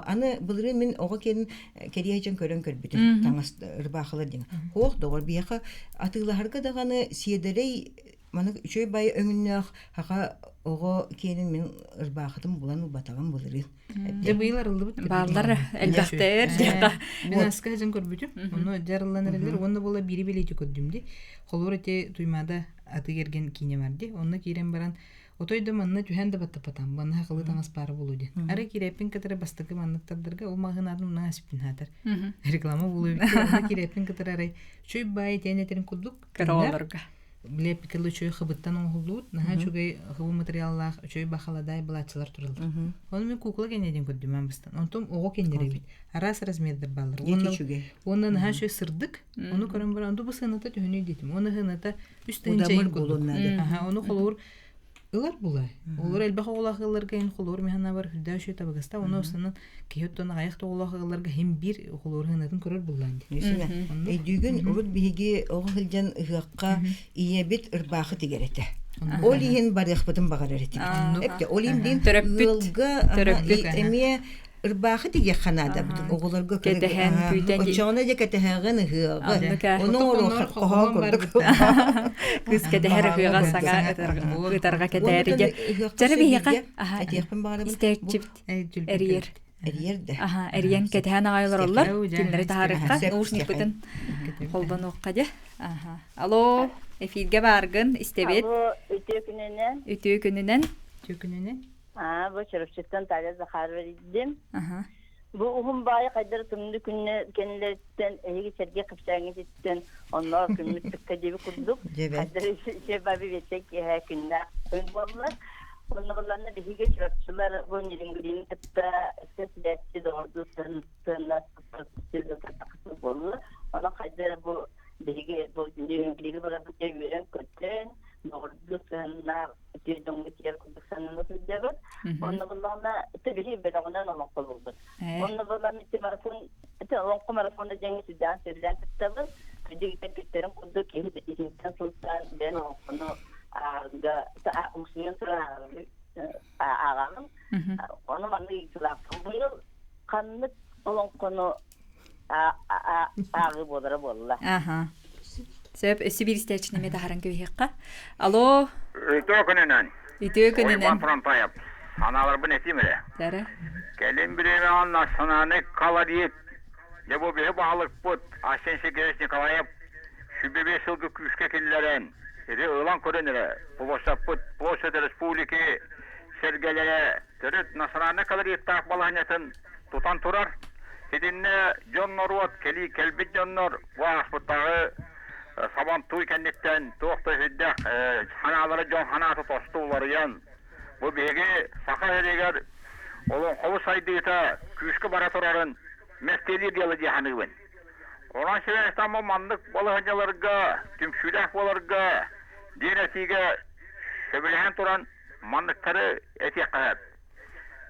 S3: аны былырыын мин оҕо киэнин кэриэһэ дьон көрөн көрбүтүм таҥас ырбаахылар диэн. Хоох доҕор биһиэхэ атыылаһарга даҕаны сиэдэрэй Маны үчүгэй бай өҥүннээх хаха оҕо киэнин мин ырбаахытын булан ылбатаҕым былырыын.
S2: Дьэ быйыл арыллыбыт
S1: Бааллар элбэхтэр диэххэ.
S2: Мин аска дьон көрбүтүм. Ону дьэ арыллан эрэллэр. Уонна буола биири билиити көрдүм ди. Холуур ити Туймаада аты ерген киинэ бар ди. Онно киирэн баран отой да манна түһэн да баттапатам. Манна хахылы таҥас баара буолуо диэн. Ары киирэппин кытары бастакы манныктардарга ол маҕаһыын аатын умна аспын хаатар. Реклама буолуо эбит. Онно киирэппин кытары арай чүй баай этэн этерин курдук.
S1: Кыра оҕолорго.
S2: Били эппиккэ үчүгэй хыбыттан оҥоһуллубут, наһаа үчүгэй хыбы материаллаах, үчүгэй бахаладаай былааччылар тураллар. Ону мин куукула кэннидин көрдүм аан бастаан. Онтум оҕо кэннирэ эбит. Араас размердар бааллар. Уонна, уонна наһаа үчүгэй сырдык. Ону көрөн баран, онту бу сыаната төһөнүй диэтим. Уонна сыаната 3 тыһыынча
S3: Удамыр буолуон наада.
S2: Аха, ону холобур ылар булай. Олор элбэх оҕолоох ыалларга ин холуур механабар үрдээ үчүгэй табыгаста. Ону устунан киһи оттон аҕыйах да оҕолоох ыалларга хим биир холуур хынатын көрөр буллаан дии.
S3: Нүсүнэ. Өйдүүгүн урут биһиги оҕо сылдьан ыһыахха ийэбит ырбаахы тигэр этэ. Ол иһин барыахпытын баҕарар этибит. Эпте ол иһин диин ыалга эмиэ ырбаахы тигиэххэ наада оҕолорго
S1: кэтэһэн күүтэн
S3: оччоҕуна дьэ кэтэһэҕин ыһыаҕы ону оҥоруохха хоһоон курдук
S1: кыыс кэтэһэр ыһыаҕа саҥа ытарга кэтээригэ дьэрэ биһиэхэ
S3: этиэхпин баҕарабын
S1: истээччибит эрийэр
S3: эрийэр да
S1: аха эрийэн кэтэһэн аҕай олороллор кинилэри таһаарыахха наушникпытын холбонуохха дьэ аха алло эфиргэ бааргын истэбит
S4: алло үтүө күнүнэн
S1: үтүө күнүнэн
S2: үтүө күнүнэн
S4: Аа, бу Чурапчыттан Таля Захарова дим. Бу уһун баайы хайдар тымны күннэ кэннилэриттэн эһиги сэргэ кэпсээҥҥититтэн онно күммүт тыкка диэби курдук хайдар баби биэттэн киэһэ күннээх күн буолла. Онно булланна биһиги Чурапчылар бу Нерюнгрини кытта сибээсти доҕордуу сыаннас буолла. Онон хайдар бу биһиги бу Нерюнгриги барабыт үөрэн-көтөн доҕордуу сыһыаннаах үтүө дьоҥҥо тиийэр курдук санана сылдьабыт. Онно буллаҕына ити бөлөҕүнэн олоҥхолуубут. Онно буолан ити марафон ити олоҥхо марафона диэҥҥэ сүрдээх сөбүлээн кыттабын. Кырдьыгыттан күттэрин курдук киһи итинтэн сылтаан бэйэм олоҥхону ааҕарга умсуйан туран ааҕаҕын. Ону маннык ыйытыылаахпын. Быйыл ханнык олоҥхону ааҕыы буолара буолла.
S1: Аха. Сөп, өссө биир истээччини эмиэ таһааран кэбиһиэххэ. Алло.
S5: Үтүө күнүнэн.
S1: Үтүө күнүнэн.
S5: Уйбаан Фронтаев. Санааларбын этиим эрэ.
S1: Дара.
S5: Кэлин бириэмэҕэ национальный колорит, дьэ бу биһи баһылыкпыт Арсен Сергеевич Николаев сүбэбиэ сылгы күүскэ киллэрэн, ити ылан көрөн эрэ, площадьпыт, площадь республики сэргэлэрэ төрүт национальный колориттаах балаһанньатын тутан турар. Итиннэ дьон-норуот, кэлии кэлбит дьоннор бу ааспыттааҕы Сабантуй кэнниттэн туох да сүрдээх санаалара дьон санаата тосту уларыйан, бу биһиги Саха сиригэр олоҥхобут сайдыыта күүскэ бара турарын мэктиэлиир дьыала дии саныыбын. Онон сибээстээн бу маннык балаһыанньаларга түмсүүлээх буоларга диэн этиигэ сөбүлэһэн туран манныктары этиэххэ сөп.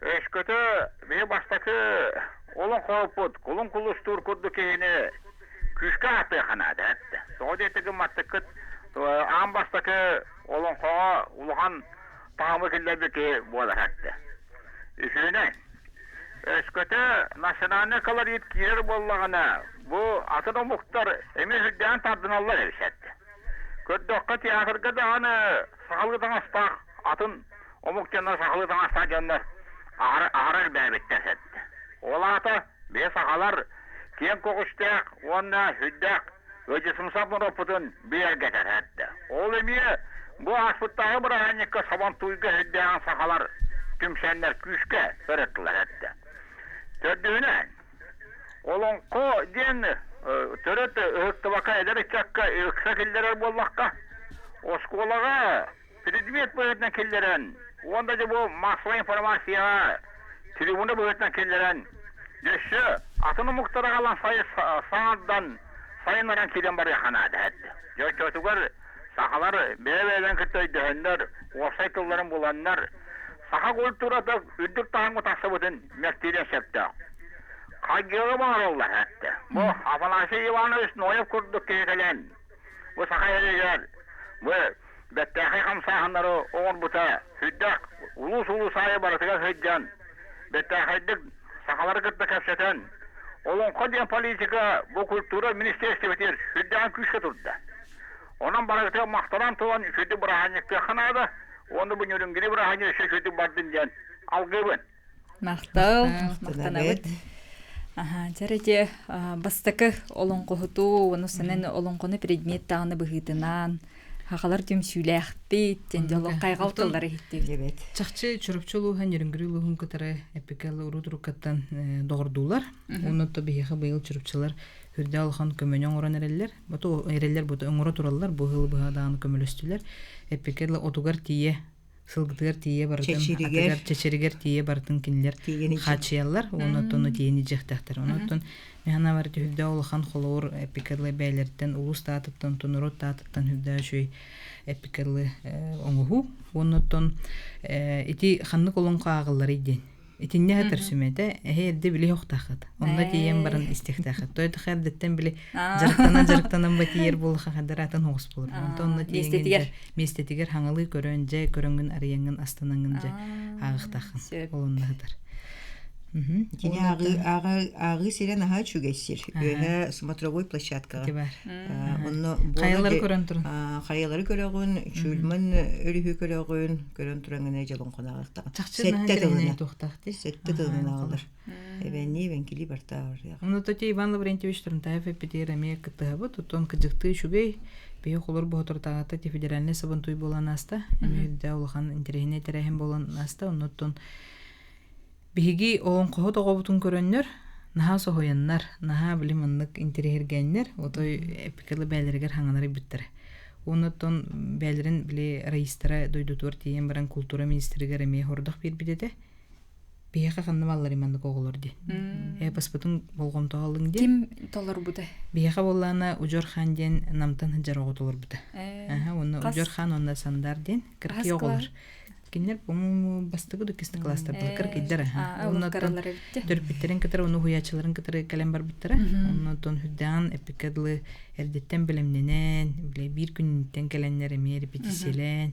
S5: Өскөтө биһи бастакы олоҥхоһуппут кулун кулустуур курдук киһини күүскэ ааттыахха наада эттэ. Тоҕо диэтэ гымматтыккыт аан бастакы олоҥхоҕо улахан таһымы киллэрбит киһи буолар эттэ. Үсүһүнэн, өскөтө национальный колорит киирэр буоллаҕына, бу атын омуктар эмиэ сүрдээҕин тардыналлар эбит эттэ. Көрдөххө театрга даҕаны сахалыы таҥастаах атын омук дьоннор сахалыы таҥастаах дьоннор аһара аһара элбээбиттэр сэттэ. Ол аата бэйэ сахалар киэҥ көҕүстээх уонна сүрдээх ыдьысымсах норуоппутун бигэргэтэр этэ. Ол эмиэ бу ааспыттааҕы бырааһынньыкка Сабантуйга сүрдээҕин сахалар түмсэннэр күүскэ ырыттылар этэ. Төрдүһүнэн, олоҥхо диэн төрүт ыһыктыбакка эдэр ыччакка ыкса киллэрэр буоллахха, оскуолаҕа предмет быһыытынан киллэрэн уонна дьэ бу массовай информацияҕа трибуна быһыытынан киллэрэн өссө атын омуктары аҕалан саҥардан сайыннаран киирэн барыахха наада этэ. Дьэ оччотугар сахалар бэйэ-бэйэлэрин кытта өйдөһөннөр, уопсай тылларын буланнар, саха культурата үрдүк таһымҥа тахсыбытын мэктиириэн сөптөөх. Хайгыаҕы баҕараллар этэ. Бу Афанасий Иванович Ноев курдук киһи кэлэн, бу саха сиригэр бу бэртээхэй хамсааһыннары оҥорбута сүрдээх улуус-улуус аайы барытыгар сылдьан бэртээхэйдик сахалары кытта кэпсэтэн олоҥхо диэн политика бу культура министерствотыгар сүрдээҕин күүскэ турда. Онон барыгытыгар махтанан туран үчүгэй бырааһынньыктыахха наада уонна бу Ньүрүҥгүрү бырааһынньык өссө үчүгэйдик бардын диэн алгыыбын.
S1: Махтал, махтанабыт. Аха, дьэр ити бастакы олоҥхоһутуу уонна сэнэн олоҥхону предмет даҕаны быһыытынан хахалар түмсүүлээхпит диэн дьоллох хайҕал тыллары иһиттибит.
S2: Чахчы Чурапчы улууһа Ньүрүҥгүрү улууһун кытары эпикэл урут-уруккаттан доҕордуулар. Уонна то биһиэхэ быйыл чурапчылар үрдэ улахан көмөнү оҥорон эрэллэр. Бу эрэллэр бу оҥоро тураллар, бу ыһыл быһа даҕаны көмөлөстүлэр. Эпикэл отугар тиийэ сылгытыгар тиийэ барытын атыгар чэчиригэр тиийэ барытын кинилэр хааччыйаллар уонна оттон тиийэн илдьиэхтээхтэр онон механа бар түһүрдэ улахан холобур эпикерлы бэйэлэриттэн улуус таатыттан норуот таатыттан үрдэ үчүгэй эпикерлы оҥоһуу уонна оттон ити ханнык олоҥхо ааҕылларый диэн Итиннэ сытар сүмэтэ эһи эрдэ били охтаахыт. Онно тиийэн баран истиэхтээхит. Той эрдэттэн били дьарыктанан дьарыктанан ба тиийэр буоллаха хаддар атын оҕус буолар. Онтон онно тиийэн миэстэтигэр хаҥалыы көрөн дьэ көрөҥҥүн арыйаҥҥын астанаҥҥын дьэ ааҕыахтааххын. Ол онно сытар.
S3: Кини ааҕыы сирэ наһаа үчүгэй сир. Үөһэ смотровой площадкаҕа. Онно
S2: хайалары көрөн туран.
S3: Хайалары көрөҕүн, Чульман өрүһү көрөҕүн, көрөн туран гына дьолоҥхону ааҕыахтаҕын. Сэттэ тылына. Сэттэ тылынан ааҕылар. Эбэннии, эбэҥкилии барта ааҕар.
S2: Ону тоти Иван Лаврентьевич Турунтаев эппитигэр эмиэ кыттыһабыт. Оттон кыдьыктыы үчүгэй. Биһи холор боһотуртааҕыта ти федеральнай сабантуй буолан ааста. Эмиэ үрдэ улахан интэриэһинэй тэрээһин буолан ааста. Оннуттан Биһиги олоҥхоһут оҕобутун көрөннөр, наһаа соһуйаннар, наһаа били маннык интэриэһиргээннэр, отой эпикалы бэйэлэригэр хаҥанар бүттэрэ. Уонна оттон бэйэлэрин били раистара дойдутугар тиийэн баран култуура министригэр эмиэ хордох биэрбит этэ. Биһиэхэ ханна баллар маннык оҕолор диэн. Эпоспытын болҕомтоҕо ылыҥ диэн.
S1: Ким толорбута?
S2: Биһиэхэ буоллаана Удьуор Хаан диэн Намтан сылдьар оҕо толорбута. Уонна Удьуор Хаан уонна Сандар диэн кыракый оҕолор. Кинилэр, по-моему, бастакы да иккис класстар кыргыйдар аха. Оннуттан төрөппүттэрин кытары, ону уһуйааччыларын кытары кэлэн барбыттара. Оннуттан үрдээн эппиккэ дылы эрдэттэн бэлэмнэнэн, бile биир күнүттэн кэлэннэр эмиэ репетициялээн,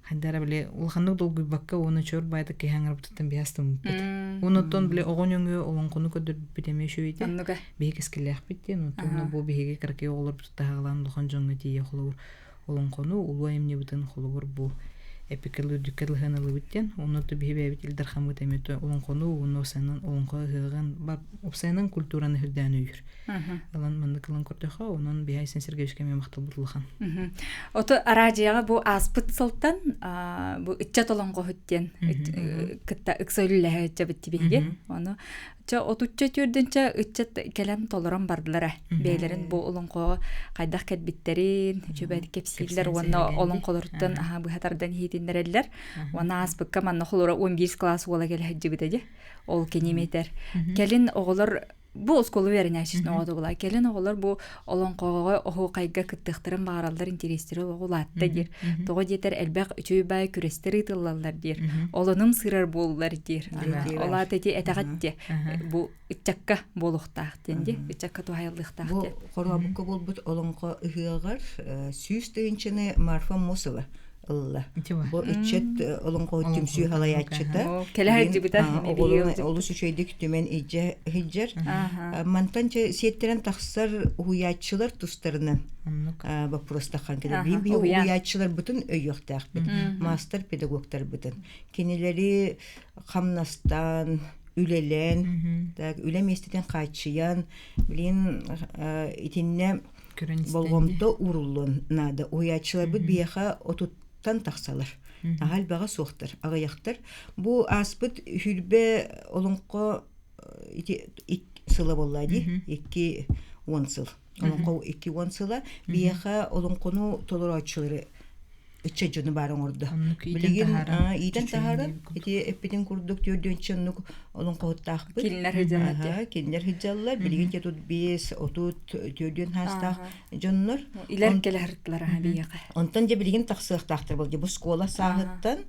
S2: хайдара бile улаханнык долгуйбакка уонна чор баайда киһи аҥарбытыттан биһи астыммыппыт. Оннуттан бile оҕо нөҥүө олоҥхону көрдөрбүппүт эмиэ үчүгэйдэ. Биһи кэскиллээхпит диэн, онтон бу биһиги кыракый оҕолорбут таһаҕалаан улахан дьоҥҥо тиийэ холобур олоҥхону улуу айымньыбытын холобур бу эпикэл үрдүккэ лыһан ылыбыт диэн онно то биһи бэйэбит Ил Дархаммыт эмиэ олоҥхону уонна уопсайынан олоҥхо ыһыаҕын уопсайынан культураны үрдээн өйүүр ылан маннык ылан көрдөхө онон биһи Айсен Сергеевичка эмиэ махталбыт улахан
S1: Ото араадьыйаҕа бу ааспыт сылтан бу ыччат олоҥхоһут диэн кытта ыкса үлэлэһэ ыччабыт тибиһиги ону Чэ, отучча түөрдүнчэ ыччат кэлэн толорон бардылар Бэйэлэрин бу олоҥхоҕо хайдах кэлбиттэрин, үчүгэйдик кэпсииллэр уонна олоҥхолоруттан быһа тардан иһитиннэрэллэр. Уонна ааспыкка манна холура 11 класс уола кэлэ сылдьыбыта дии. Ол киним этэр. Кэлин оҕолор бу оскуола үөрэнээччитин оҕото була. Кэлин оҕолор бу олоҥхоҕо оһуохайга кыттыахтарын баҕараллар интэриэстэрэ олоҕу улаатта диир. Тоҕо диэтэр элбэх үчүгэй баай күрэстэр ыытыллаллар диир. Олонум сыырар буоллар диир. Ол аата ити этэҕит диэ. Бу ыччакка буолуохтаах диэн дии. Ыччакка туһайыллыахтаах
S3: Бу
S1: диэн.
S3: Хорообукка буолбут олоҥхо ыһыаҕар 100 тыһыынчаны Марфа Мосова. ылла. Бу ыччат олоҥхоһут түмсүү халайааччыта.
S1: Кэлэ сылдьыбыта.
S3: Олус үчүгэйдик түмэн илдьэ сылдьар. Мантан сиэттэрэн тахсар уһуйааччылар тустарынан боппуруостаххан кэлэр. Биир уһуйааччыларбытын өйүөхтээхпит. Маастар педагогтарбытын. Кинилэри хамнастаан, үлэлээн, үлэ миэстэтин хааччыйан, билин итиннэ болҕомто ууруллуон наада. Уһуйааччыларбыт биһиэхэ отуттан тахсалар. Наһаа элбэҕэ суохтар, аҕыйахтар. Бу ааспыт хүрбэ олоҥхо ити сыла буолла дии, 20 сыл. Олоҥхо 20 сыла биһиэхэ олоҥхону толорооччулары ыччат дьону баар оҥордо. Билигин иитэн таһааран ити эппитин курдук түөрдүөнчэ оннук олоҥхоһуттаахпыт.
S1: Кинилэр сылдьаллар.
S3: Кинилэр сылдьаллар. Билигин те тут 5, 30, түөрдүөн хаастаах дьоннор.
S1: Илэр кэлэ сырыттылар биһиэхэ.
S3: Онтон дьэ билигин тахсыахтаахтар был бу школа сааһыттан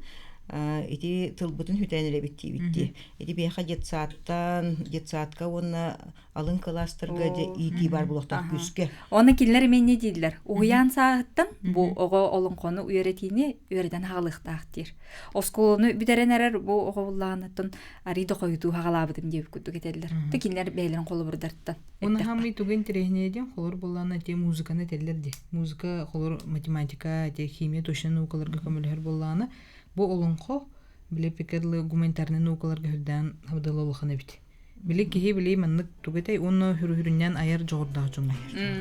S3: ити тылбытын хүтээн эрэбит диибит дии. Ити биһиэхэ детсадтан, детсадка уонна алын кылаастарга дьэ иитии баар буолуохтаах күүскэ.
S1: Оны кинилэр эмиэ не дииллэр. Уһуйаан сааһыттан бу оҕо олоҥхону үөрэтиини үөрэтэн хаалыахтаах диир. Оскуоланы бүтэрэн эрэр бу оҕо буллаҕынаттан арый да хойутуу хаҕалаабытым диэбит курдук этэллэр. Тэ кинилэр бэйэлэрин холобурдартан.
S2: Оны хамый тугу интэриэһинэй диэн холор буоллаана те музыканы этэллэр ди. Музыка холор математика, те химия точно наукаларга көмөлөһөр буоллаана. Бу олоҥхо били пекерлы гуманитарный наукаларга хүрдээн абдала улахан эбит. Били киһи били маннык тугу этэй уонна хүрүһүрүннээн айар дьоҕурдаах дьоҥҥо.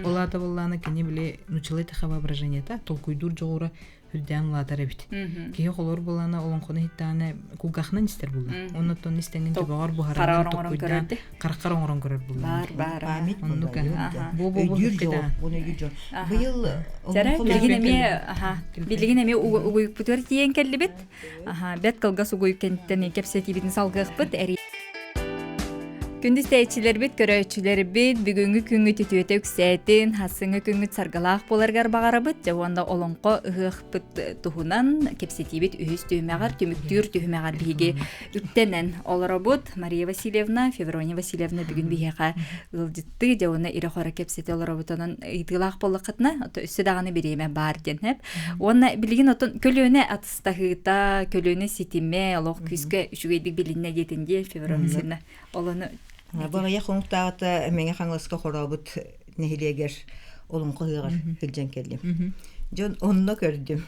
S2: Ол аата буоллаҕына кини били нучалыы тиха воображениета толкуйдуур дьоҕура үрдээн улаатар эбит. Киһи холор буоллаҕына олоҥхону иһиттэҕинэ кулгаахынан истэр буолла. Оннуттан истэҥин төбөҕөр буһаран толкуйдаан хараххар оҥорон көрөр буолла.
S1: Баар баар.
S3: Память
S2: Оннук
S3: бу бу бу өйдүүр Быйыл
S1: билигин эмиэ билигин эмиэ угуйукпутугар тиийэн кэллибит. Аха, бэт кылгас угуйук кэнниттэн кэпсэтиибитин салгыахпыт. Күндү истээччилэрбит, көрөөччүлэрбит, бүгүҥҥү күҥҥүт үтүөтэ үксээтин, хассыҥҥы күҥҥүт саргылаах буоларыгар баҕарабыт. Дьэ уонна олоҥхо ыһыахпыт туһунан кэпсэтиибит үһүс түһүмэҕэр, түмүктүүр түһүмэҕэр биһиги үктэнэн олоробут. Мария Васильевна, Феврония Васильевна бүгүн биһиэхэ ыалдьыттыы, дьэ уонна ирэ-хоро кэпсэтэ олоробут. Онон ыйытыылаах буоллаххытына, өссө даҕаны бириэмэ баар диэн эп. Уонна билигин отон көлүөнэ атыстаһыыта, көлүөнэ ситимэ олох күүскэ үчүгэйдик билиннэ диэтин диэн Феврония Васильевна олону
S3: Баҕайах хонуктааҕыта Мэҥэ Хаҥаласка хорообут нэһилиэгэр олоҥхо ыһыаҕар сылдьан кэллим. Дьон онно көрдүм.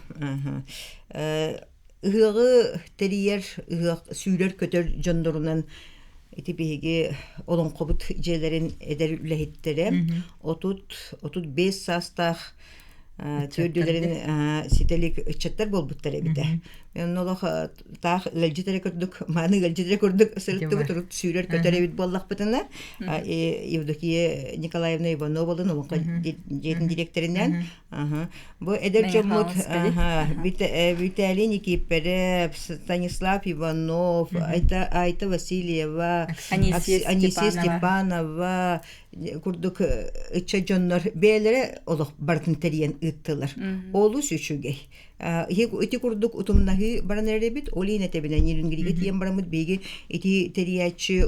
S3: Ыһыаҕы тэрийэр, ыһыах сүүрэр-көтөр дьоннорунан ити биһиги олоҥхобут дьиэлэрин эдэр үлэһиттэрэ 30-35 саастаах түөрдүлэрин ситэ илик ыччаттар буолбуттар эбитэ. Онно олох таах ыалдьыт эрэ курдук, мааны ыалдьыт эрэ курдук сырыттыбыт, урут сүүрэр-көтөр эбит буоллахпытына, Евдокия Николаевна Ивановалын олоҥхо дьиэтин дириэктэринэн Бу эдэр дьоммут Виталий Никифоров, Станислав Иванов, Айта Васильева, Анисия Степанова курдук ыччат дьоннор бэйэлэрэ олох барытын тэрийэн ыыттылар. Олус үчүгэй. Ити курдук утумнаһыы баран эрэбит, ол иһин этэбинэ Нерюнгригэ тиийэн бараммыт биһиги ити тэрийээччи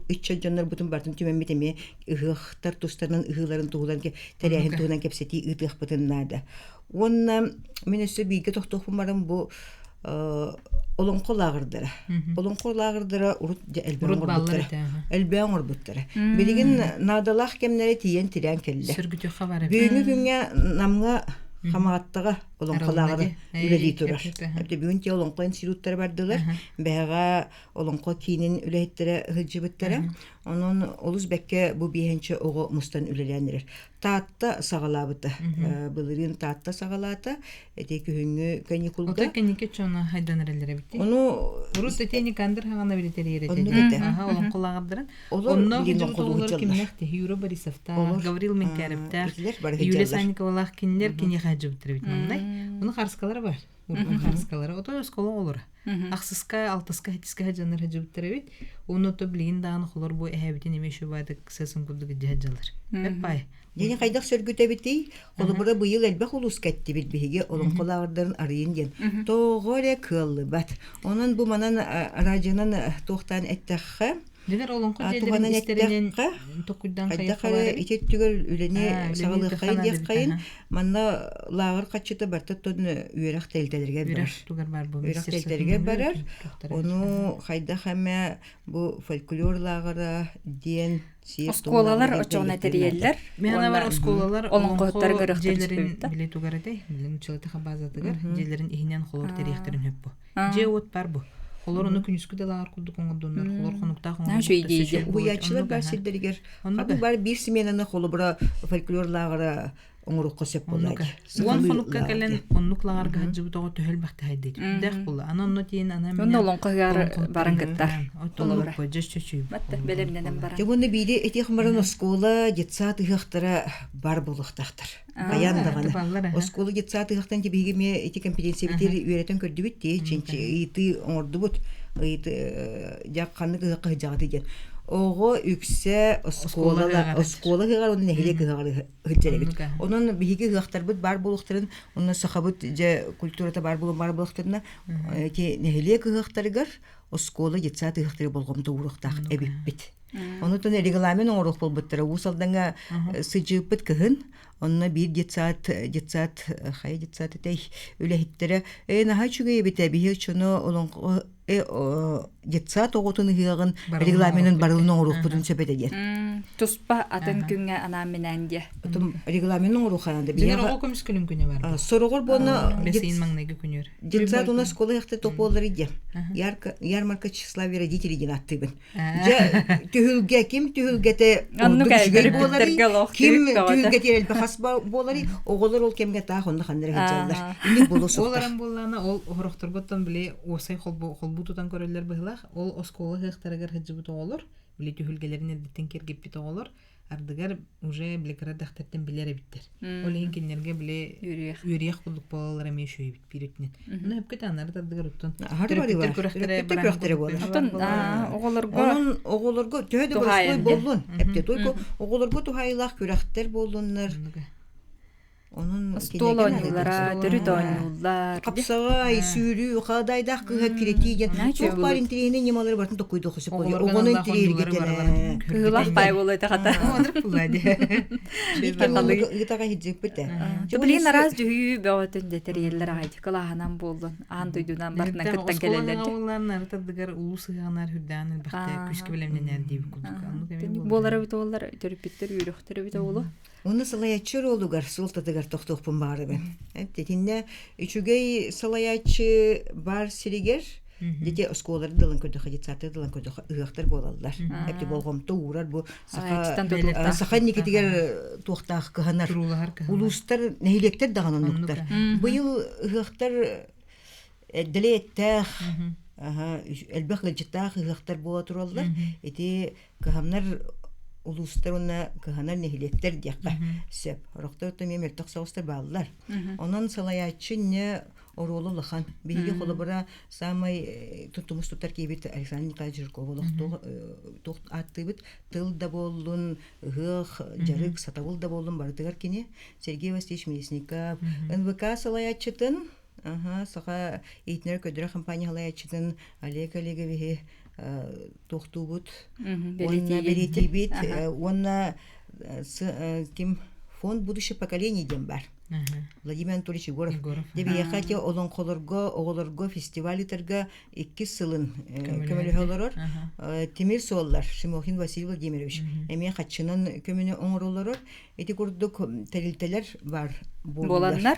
S3: ыччат дьоннорбутун барытын түмэммит эмиэ ыһыахтар тустарынан ыһыыларын туһунан тэрээһин туһунан кэпсэтии ыытыахпытын наада. Уонна мин өссө бииргэ тохтуохпун баран бу олоҥхо лааҕырдара. Олоҥхо лааҕырдара урут элбэҕи оҥорбуттара. Элбэҕи оҥорбуттара. Билигин наадалаах кэмнэрэ тиийэн тирээн кэллэ. Бүгүҥҥү күҥҥэ Намҥа Хамаҕаттаҕа олоҥхо лааҕыра үлэлии турар. Бүгүн те олоҥхо институттара бардылар. Бэһэҕэ олоҥхо киинин үлэһиттэрэ сылдьыбыттара. Онон олус бэккэ бу биэһинчэ оҕо мустан үлэлээн эрэр. Таатта саҕалаабыта. Былырыын Таатта саҕалаата. Эти күһүҥҥү каникулга.
S2: Отой кэнники чоно хайдан эрэллэр эбит.
S3: Ону
S2: Урут эти Никандр хаҕана билетэрийэр этэ.
S3: Оннук этэ.
S2: Аха, олоҥхолааҕырдарын. Онно олор кимнэх Юра Борисовтаах, Гаврил Менкяревтаах, Юлия Санниковалаах кинилэр киниэхэ сылдьыбыттар эбит маннай. Ону харыскалара бар. Урут харыскалара. Отой оскуола оҕолоро. Ахсыска, алтыска, хэтиска дьоннор сылдьыбыттар эбит. Уонна ото билигин даҕаны холор бу эһэбитин эмиэ шубаадык сыасын курдук илдьэ сылдьаллар. Бэппай.
S3: Дьиҥи хайдах сөргүтэбитий? Холобура быйыл элбэх улууска эттибит биһиги олоҥхо лааҕырдарын арыйын диэн. Тоҕо эрэ кыаллыбат. Онон бу манан радионан туохтаан эттэххэ,
S2: Дьиҥэр олоҥхо
S3: А
S2: дьиэлэрин
S3: туһанан
S2: истэринэн
S3: эттэххэ,
S2: токуйдаан
S3: хайдах
S2: хайыахха
S3: эрэ
S2: баар эбит.
S3: ити өттүгэр үлэни
S2: Аа, үлэни
S3: саҕалыаххайын
S2: ыытыахха наада эбит,
S3: диэххэйин,
S2: аха.
S3: манна лааҕыр хаччыта барыта тон үөрэх тэрилтэлэригэр
S2: Үөрэх
S3: барар.
S2: тугар баар бу
S3: Үөрэх
S2: министерствотын
S3: тэрилтэлэригэр
S2: нөҥүө
S3: барар.
S2: туохтара
S3: Ону
S2: аха.
S3: хайдах эмэ бу фольклор лааҕыра диэн сиэр-туом
S1: Оскуолалар
S3: лааҕыра диэн
S1: оччоҕуна
S3: тэрийиэхтэрин наада.
S1: тэрийэллэр
S2: Мен
S1: уонна
S2: бар оскуолалар олоҥхо
S1: олоҥхоһуттар ыҥырыахтарын
S2: дьиэлэрин
S1: сөп
S2: били тугар этэй билин училатаха базатыгар
S3: Мгм.
S2: дьиэлэрин иһинэн холор тэриэхтэрин хөп бу. Дьиэ-уот бар бу. Холор ону күнүскү да лааҕыр курдук оҥордуннар, холор хонуктаах
S1: Наша
S2: оҥорбуттар
S1: идея.
S2: сөп буолуо.
S3: Уһуйааччылар
S2: Оннук
S3: баар
S2: аха.
S3: сирдэригэр
S2: Оннук
S3: ханнык баар биир сменаны холобура фольклор лааҕыра оҥоруохха сөп буолаа
S2: Оннук.
S3: дии.
S2: Уон
S3: Сахалыы
S2: хонукка
S3: лааҕыр
S2: кэлэн
S3: диэн.
S2: оннук лааҕырга сылдьыбыт оҕо төһө элбэхтэ хайдыйт. Үрдээх буолла. Аны онно тиийэн ана
S1: Онно
S2: минэ
S1: олоҥхо ыһыар баран кыттар.
S2: Оттон
S1: Холобура.
S2: дьэ чөчүй.
S1: Батта бэлэмнэнэн баран.
S3: Дьэ уонна биири этиэх баран оскуола, детсад ыһыахтара бар буолуохтаахтар. Хайаан даҕаны. Оскуола детсад ыһыахтан биһиги эмиэ ити компетенциябытыгар үөрэтэн көрдүбүт дии, чинчи ыйытыы оҥордубут. Ыйыты дьэ ханнык ыһыахха сылдьаҕытый диэн. Оҕо үксэ оскуола оскуола ыһыаҕар уонна нэһилиэк ыһыаҕар сылдьар эбит. Онон биһиги ыһыахтарбыт баар буолуохтарын, онно сахабыт дьэ культурата баар буолуон баар буолуохтарына, ити нэһилиэк ыһыахтарыгар оскуола детсад ыһыахтарыгар болҕомто ууруохтаах эбиппит. Онутун регламент оҥоруох буолбуттара. Уус Алдаҥҥа сыдьыыппыт кыһын, онно биир детсад, детсад, хайа детсад этэй, үлэһиттэрэ ээ наһаа үчүгэй эбит ээ, биһи оччону олоҥхо детсад оҕотун ыһыаҕын регламенын барылын оҥоруохпутун сөп этэ диэн.
S1: Туспа атын күҥҥэ анаан-минээн диэ.
S3: Регламенын оҥоруохханан да
S2: Дьиҥэр оҕо көмүскэлин күнэ бар.
S3: Сороҕор буолна
S2: Бэсиин маҥнайгы күнүөр.
S3: Детсад у нас школа яхты тополлары диэн. Ярмарка тщеславия родителей диэн аттыыбын. Дьэ, түһүлгэ ким түһүлгэтэ ордук үчүгэй буоларый, ким түһүлгэтигэр элбэх ас буоларый, оҕолор ол кэмҥэ таах онно ханна эрэ сылдьаллар. Инник буолуо
S2: Ол
S3: суохтаах.
S2: эрэн буоллаҕына, ол орохторготтон били уосай холбуу, холбуу тутан көрөллөр быһыылаах. Ол оскуола ыһыахтарыгар сылдьыбыт оҕолор, били түһүлгэлэрин эрдэттэн киэргэппит оҕолор ардыгар уже били кыра дэхтэртэн билэр эбиттэр. Ол иһин кинилэргэ били
S1: Үөрүйэх.
S2: үөрүйэх курдук буолаллар эмиэ үчүгэй эбит биир өттүнэн. Ону өпкө тааннары тардыгар оттон
S3: Аһары барыы
S2: төрөппүттэр
S3: бар.
S2: күрэхтэрэ
S3: Төрөппүттэр
S2: бараан
S3: күрэхтэрэ
S2: курдук
S3: буолар.
S1: Оттон
S2: буолар.
S1: оҕолорго
S3: Онон оҕолорго төһө да боростуой
S1: туһаайан
S3: буоллун, эптэ только оҕолорго туһаайыылаах күрэхтэр буоллуннар.
S2: Оннуга.
S3: Онон
S1: Остуол
S3: кинигэ
S1: оонньуулара,
S3: наадата.
S1: төрүт оонньуулар.
S3: Хапсаҕай, сүүрүү, хаадайдаах кыыһа кирэтии диэн
S1: Наһаа үчүгэй
S3: туох баар
S1: буолуо.
S3: интэриэһинэй ньымалары барытын токкуйдуохха сөп буолуо.
S2: Оҕолорго
S3: Оҕону
S2: аналлаах оонньуулары
S3: интэриэһиргэтэн
S2: барыларын
S3: ээ.
S1: Кыһылах
S2: көрдүтэн
S1: паай буолуо этэ хата.
S2: Оннук буолла дии.
S3: Биир кэм
S1: Сахалыы.
S3: оннук ыытаҕа иһдьиппит ээ. Дьэ
S1: Билигин
S3: уонна
S1: араас дьүһүйүү бөҕөтүн дэ тэрийэллэр аҕай кылааһынан буоллун, аан дойдунан барытынан кыттан
S2: Оскуолаҕа
S1: кэлэллэр.
S2: оҕолорун ары тардыгар улуу сыһыанар үрдээн элбэхтэ күүскэ бэлэмнэнэр диэбит курдук. Оннук эмиэ
S1: Түннүк
S2: буолла.
S1: буолара эбит уоллар, төрөппүттэр үөрөхтөр эбит оҕолу.
S3: Уонна салайааччы оруолугар суолтатыгар тохтуохпун баҕарабын. Итиннэ үчүгэй салайааччы баар сиригэр дети оскуолалары дылын көрдөхө, детсадтары дылын көрдөхө ыһыахтар буолаллар. Эпти болҕомто уурар бу саха саха инникитигэр туохтаах кыһанар. Улуустар, нэһилиэктэр даҕаны оннуктар. Быйыл ыһыахтар дэлээттээх, элбэх ыалдьыттаах ыһыахтар буола тураллар. Ити кыһамнар улуустар уонна кыһанар нэһилиэктэр диэххэ сөп. Орохтор эмиэ мөлтөх соҕустар бааллар. Онон салайааччы инньэ оруолу улахан. Биһиги холобура саамай тумус тутар киһибит Александр Николаевич Жирков олохтоох туох ааттыыбыт тыл да буоллун, ыһыах, дьарык, сатабыл да буоллун барытыгар кини Сергей Васильевич Местников, НВК салайааччытын Саха иитинэр көдөрө компания салайааччытын Олег Олеговиһы туохтуубут уонна бэлиэтиибит уонна ким фонд будущих поколений диэн бар. Владимир Анатольевич Егоров. Дебиэхэ те олоҥхолорго, оҕолорго фестиваль ыытарга иккис сылын көмөлөһө олорор. Тимир суоллар Шимохин Василий Владимирович эмиэ хаччынан көмөнү оҥоролорор. Ити курдук тэрилтэлэр бар
S1: буоланнар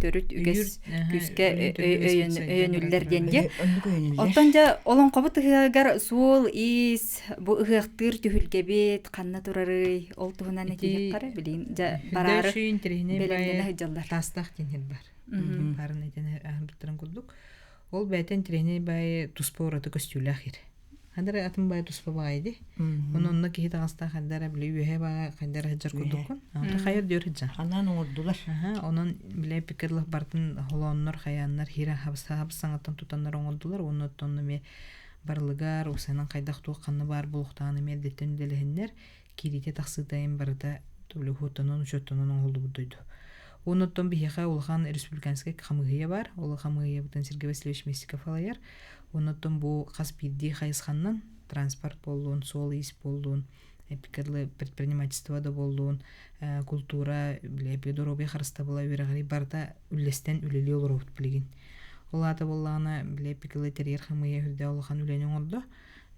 S1: төрүт үгэс күүскэ өйөнүллэр диэн дьэ. Оттон дьэ олоҥхобут ыһыаҕар суол-иис бу ыһыахтыыр түһүлгэбит ханна турарый ол туһунан этиэххэ билигин дьэ бараары бэлэмнэнэ сылдьаллар.
S2: Таастаах диэн сир бар. Баарын этэн аһарбыттарын курдук. Ол бэйэтэ интэриэһинэй баайы туспа ураты көстүүлээх ир. Ханна атын баай туспа баҕайы дии. Ону онно киһи таҥастаах ханна эрэ били үөһэ баҕа ханна эрэ сылдьар курдуккун. Хайа диөр сылдьар.
S3: Ханаан оҥордулар.
S2: Онон били пикерлах бартын холооннор, хайааннар хира хабыс саҥаттан тутаннар оҥордулар. Уонна оттон эмиэ барылыгар, усанан хайдах туох ханна баар буолуохтааҕын эмиэ эрдэттэн үлэлэһиннэр, киириитэ тахсыыта барыта учуоттанан учуоттанан оҥоһуллубут дойду. Уонна оттон биһиэхэ улахан республиканскай хамыыһыйа баар. Ол хамыыһыйабытын Сергей Васильевич Местников салайар. Оннуттан бу хас биирдии хайысханнан Транспорт буоллун, суол-иис буоллун, эпикэдлы предпринимательство да буоллун, культура, били доруобуйа харыстабыла үөрэҕири барыта үллэстэн үлэлии олоробут билигин. Ол аата буоллаҕына, били эпикэлы тэрийэр хамыыйа үрдэ улахан үлэни оҥордо.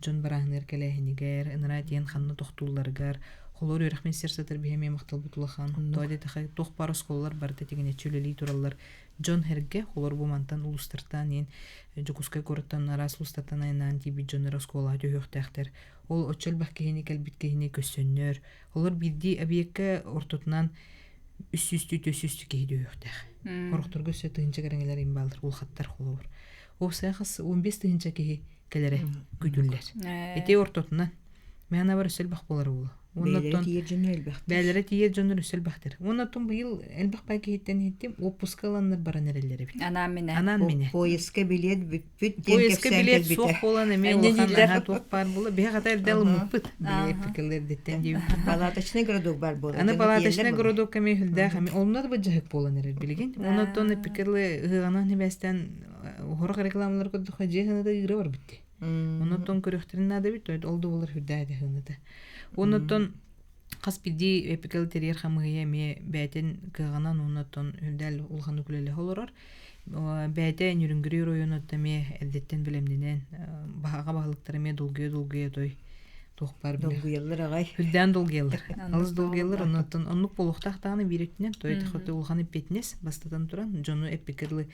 S2: Дьон барааһыныгар кэлээһинигэр, ыныраа диэн ханна тохтуулларыгар, холор үөрэх министерствотыгар биһи эмиэ махталбыт улахан. Тоҕо диэтэххэ, туох баар оскуолалар барыта тигинэччи үлэлии тураллар. Дьон эргэ, холор бу мантан улуустартан иэн Дьокуускай куораттан араас улуустартан айаннаан тиийбит дьоннор оскуолаҕа түһүөхтээхтэр. Ол оччо элбэх киһини кэлбит киһини көрсөннөр, олор биирдии объекка ортотунан үс сүүстүү, 400 киһи түһүөхтээх. Хорохторго өссө тыһыынча кэриҥэлэр имбааллар, улахаттар холобур. Уопсайа хас 15 тыһыынча киһи кэлэрэ күтүллэр. Ити ортотунан мээнэ бар өссө элбэх буолар буолуо.
S3: Бэйэлэрэ тиийэр дьоннор элбэхтэр.
S2: Бэйэлэрэ тиийэр дьоннор өссө элбэхтэр. Уонна оттон быйыл элбэх бай киһиттэн иһиттим, отпуска ыланнар баран эрэллэр эбит.
S1: Анаан минэ.
S2: Анаан минэ.
S3: Поездка билиэт бүппүт диэн
S2: Поездка
S3: кэпсээн
S2: билиэт
S3: кэлбитэ.
S2: суох буолан эмиэ
S1: Энньэ
S2: улахан
S1: дииллэр.
S2: аһаа туох баар буола. Биһи хата эрдэ ылыммыппыт. Билиэт эрдэттэн диэбиппит.
S3: Палаточный городок бар буола.
S2: Аны
S3: Дьоно
S2: палаточный
S3: тиийэллэр буолар.
S2: городок эмиэ хүлдээх эмиэ онно да быдьаһык буолан эрэр билигин. Онон оттон эпикерлы ыһыаҕынан хибээстэн уһорох рекламалар көрдөххө дьиэ хыныта ыыра барбыт дии. Онон көрүөхтэрин наада эбит, ол да буолар үрдээх этэ хыныта. Онон хас биирдии эпикэл тэрийэр хамыыһыйа эмиэ бэйэтин кыаҕынан онон үрдээл улаханнык үлэлэһэ олорор. Бэйэтэ Ньүрүҥгүрүй оройуонуттан эмиэ эрдэттэн бэлэмнэнэн баһаҕа баһылыктар эмиэ долгуйа-долгуйа той туох баар билэ.
S3: Долгуйаллар аҕай.
S2: Үрдээн долгуйаллар. Алыс долгуйаллар, оннуттан оннук буолуохтаах даҕаны биир өттүнэн той улахан эппиэтинэс бастатан туран дьону эппикэрлы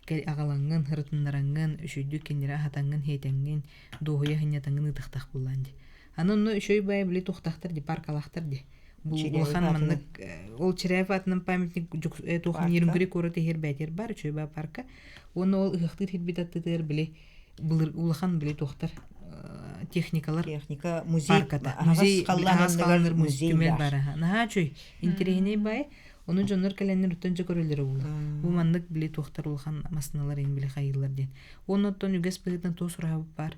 S2: аҕалаҥҥын, ырытыннараҥҥын, үчүйдүк кинилэри аһатаҥҥын, хиэтэҥҥин, дуоһуйа сынньатаҥҥын ыытыахтаах буоллаан дии. Аны онно үчүгэй баайы били туохтаахтар дии, паркалаахтар дии. Бу улахан маннык ол Чиряев аатынан памятник туох Нерюнгри куорат иһэр бээтиэр бар үчүгэй баа парка. Уонна ол ыһыахтыыр хирбит аттытыгар били былыр улахан били туохтар техникалар
S3: техника музей
S2: парката музей
S3: аһаҕас халлаан
S2: музей түмэл баар наһаа үчүгэй интэриэһинэй баай Ону дьоннор кэлэннэр оттон дьэ көрөллөрө буолла. Бу маннык били туохтар улахан массыыналар иһин били хайыыллар диэн. Уонна оттон үгэс быһыытынан туох сураһабыт баар.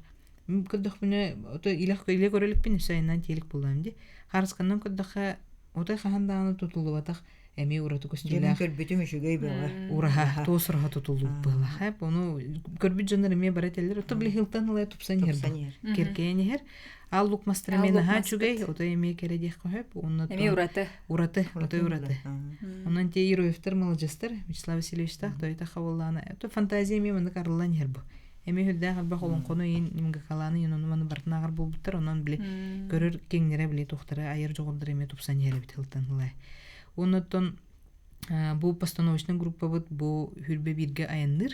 S2: Көрдөхпүнэ, ото илэ илэ көрө иликпин, өссө айаннаан тиэлик буоллаҕым дии. Харысканнан көрдөххө, отой хаһан даҕаны тутуллубатах эмиэ ураты
S3: Дьэ, мин
S2: көстүүлээх
S3: көрбүтүм үчүгэй бөҕө.
S2: ураһа, туос ураһа тутуллубут быһыылаах. Эп ону көрбүт дьоннор эмиэ бары этэллэр. Ото били хылтан ылай тупсан иһэр
S3: Тупсан
S2: бу.
S3: иһэр.
S2: Кэркэйэн иһэр. Ал лук мастара
S1: Ал
S2: эмиэ
S1: лук
S2: наһаа
S1: маспыт.
S2: үчүгэй, отой эмиэ кэрэ диэххэ сөп. Уонна
S1: Эмиэ ураты.
S2: Ураты, отой
S3: Ураты
S2: ураты.
S3: буолар.
S2: Онон те Ероевтар маладьыастар, Вячеслав Васильевичтаах тойота хабыллаана. То фантазия эмиэ маннык арыллан иһэр бу. Эмиэ үрдээх элбэх олоҥхону иин МГКлааны иин ону маны барытын ааҕар буолбуттар. Онон били көрөр киҥнэрэ били тухтара айар дьоҕурдара эмиэ тупсан иһэр эбит хылтан ылай. Оннуттан бу постановочный группабыт бу хүрбэ бииргэ айанныыр.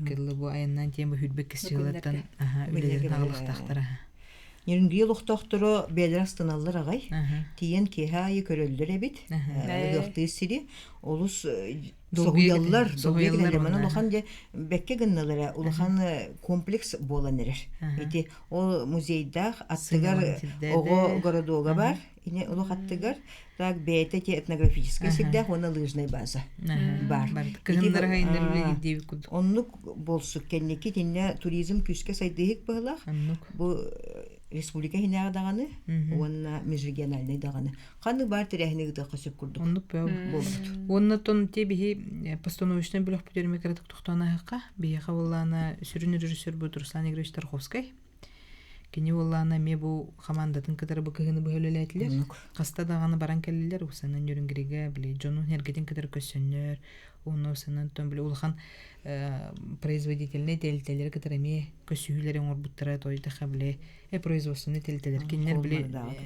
S2: Кыллы бу айаннаан тиэн бу хүрбэ кисчылаттан үлэлэрин аҕалыахтаахтара.
S3: Нерюнгри олохтоохторо бэйэлэрэ астыналлар аҕай. Тиийэн киэһэ аайы көрөллөр эбит. Ыһыахтыыр сири. Олус соһуйаллар.
S2: Соһуйаллар.
S3: Манан улахан дьэ бэккэ гынналара улахан комплекс буолан эрэр. Ити ол музейдаах аттыгар оҕо городога бар. Ини олох аттыгар так бэйэтэ те этнографическай сирдээх уонна лыжная база бар.
S2: Кыһыннары хайыннар үлэлиир диэбит курдук.
S3: Оннук болсук кэнники итиннэ туризм күүскэ сайдыыһык быһылаах. Бу республика иһинээҕи даҕаны уонна межрегиональнай даҕаны. Ханнык баар тэрээһини ыытыахха сөп курдук.
S2: Оннук
S3: буолбут.
S2: Уонна тон те биһи постановочнай бөлөхпүтүгэр эмиэ кыратык тохтоон ааһыахха. Биһиэхэ буоллаана сүрүн режиссер бу Руслан Игоревич Тарховскай. Кини буоллаҕына эмиэ бу хамаандатын кытары бу кыһыны быһа үлэлээтилэр. Хаста даҕаны баран кэллилэр, усанан Ньүрүҥгиригэ били дьонун эргэтин кытары көрсөннөр, уонна усанан тон били улахан производительнай тэрилтэлэри кытары эмиэ көсүһүүлэри оҥорбуттара, тойдоха били производственнай тэрилтэлэр кинилэр били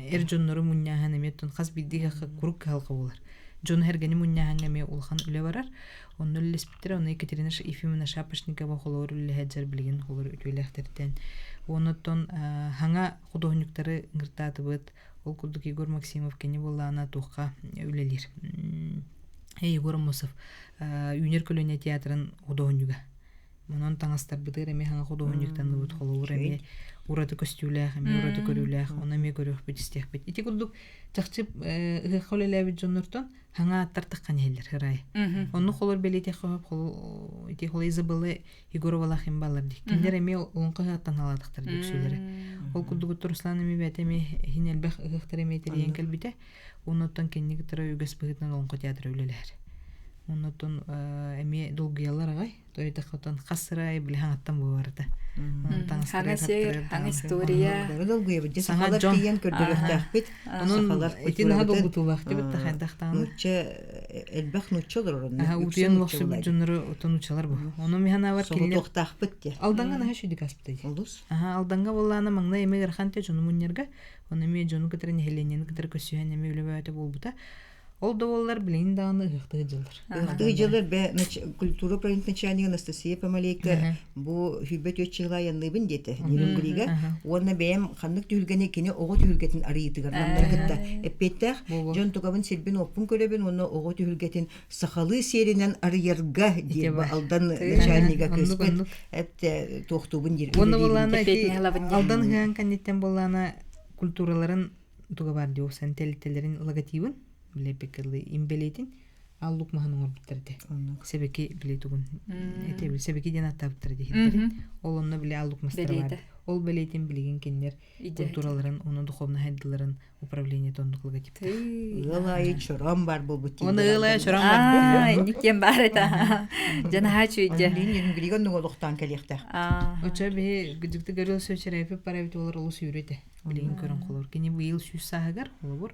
S2: эр дьоннору мунньааһын эмиэ тон хас биирдии курук кыһалҕа буолар. Дьону эргэни мунньааһыҥҥа эмиэ улахан үлэ барар. Онно үлэлэспиттэрэ, онно Екатерина Ефимовна Шапошникова холобур үлэлэһэ билигин холобур үтүөлээхтэртэн. Оннуттан хаҥа худуоһунньуктары ыҥыртаатыбыт. Ол курдук Егор Максимов кини буоллаҕына туохха үлэлиир. Егор Аммосов Үүнэр көлүөнэ театрын худуоһунньуга. Онон таҥастарбытыгар эмиэ хаҥа худуоһунньуктанныбыт холобур эмиэ ураты көстүүлээх, эмиэ ураты көрүүлээх, ону эмиэ көрүөхпүт, истиэхпит. Ити курдук чахчы ыһыахха үлэлээбит дьоннортон хаҥа аттар таххан иһэллэр ырай. Онну холор бэлиэтиэххэ сөп хол ити хол Изабелла Егоровалаах им баллар дии. Кинилэр эмиэ олоҥхо ыһыахтан халаатахтар дии үксүлэрэ. Ол курдук Руслан эмиэ бэйэтэ эмиэ иһин элбэх ыһыахтар эмиэ тэрийэн кэлбитэ. Оннуттан кинини кытары үгэс быһыытынан олоҥхо театра үлэлэһэр. Оннуттан эмиэ долгуйаллар аҕай. Тойтахтан хас сырай били хаҥаттан буоларыта.
S1: Хаҥа сир, хаҥа история.
S3: Бары долгуйабыт. Дьэ сахалар тиийэн көрдөрүөхтээхпит.
S2: Сахалар ити наһаа долгутуулаах дибит тахайдахтаҕына.
S3: Нуучча элбэх нуучча олорор онно.
S2: Утуйан олохсубут дьоннору отон нууччалар бу. Ону миһанаабар
S3: кинилэр Соҕотуохтаахпыт диэ.
S2: Алданга наһаа үчүгэй аспыта дии.
S3: Олус.
S2: Аха Алданга буоллаана маҥнай эмиэ ыарахан те дьону мунньарга, ону эмиэ дьону кытары нэһилиэнньэни кытары көрсүһэн эмиэ үлэ бөҕөтө буолбута. Ол да буоллар билигин даҕаны ыһыахтыы дьыллар.
S3: Ыһыахтыы дьыллар бэ культура управлениетын начальнига Анастасия Помалейко бу сүүрбэ түөрт чыгыла айанныыбын диэтэ Нерюнгрига уонна бэйэм ханнык түһүлгэни кини оҕо түһүлгэтин арыйыытыгар намнары кытта эппиэттээх дьон тугабын сирбин оппун көрөбүн уонна оҕо түһүлгэтин сахалыы сиэринэн арыйарга диир Алдан начальнига кыыспыт эптэ туохтуубун диир
S2: Уонна буоллаана Алдан ыһыан кэнниттэн буоллаана культураларын туга баар дии сан тэлитэлэрин логотибын билэппиккэ имбэлиэтин аллук маһын оҥорбуттар этэ сэбэки били тугун этэ сэбэки диэн аттаабыттар диһиттэрин ол онно били аллук мастара баар ол бэлиэтин билигин кинилэр культураларын уонна духовнай хайдыларын управлениета оннук логотиптаах
S3: ыал аайы чорон бар буолбут
S2: уонна ыал аайы чорон бар
S1: инник диэн баар этэ дьанаһаа чүйдэ
S3: билигин оннук олохтоон кэлиэхтээх
S2: очо биһи гыдьыкты көрүл сөчөрөйпүт бара эбит олор олус үүрү этэ билигин көрөн холор. Кини быйыл 100 сааһыгар, холобур,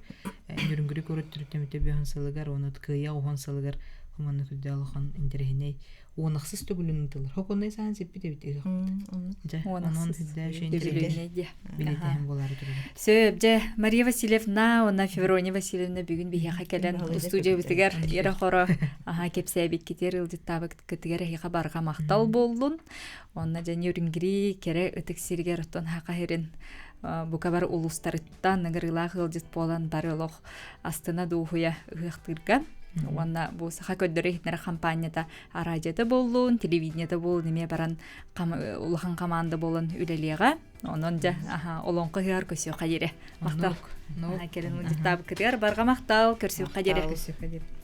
S2: Нөрүнгүрү куорат төрүттэммитэ бүһөн сылыгар, уонна кыайа оһон сылыгар хуманна түрдэ алахан интэриэһинэй уонахсыс төгүлүн ытылар. Хоконнай саһан сиппит эбит ыһыахпыт. Дьэ, онон сүрдээх үчүгэй билитэһин буолаары турар.
S1: Сөп, дьэ, Мария Васильевна уонна Феврония Васильевна бүгүн биһиэхэ кэлэн студиябытыгар ера-хоро аха кэпсээбиккитигэр ыалдьыттаабыккытыгар эһиэхэ барҕа махтал буоллун. Онно дьэ Нюрингри кэрэ ытык сиригэр оттон хаха сирин бука бары улуустарыттан ыҥырыылаах ыалдьыт буолан бары олох астына дуоһуйа ыһыахтыырга уонна бу саха көрдөрөр иһитиннэрэр хампаанньата араадьыйата буоллун, телевидениета буоллун эмиэ баран улахан хамаанда буолан үлэлиэҕэ. Онон дьэ олоҥхо ыһыар көрсүөххэ диэри. Махтал. Кэлин ыалдьыттаабыккытыгар барҕа махтал, көрсүөххэ диэри.
S2: Көрсүөххэ диэри.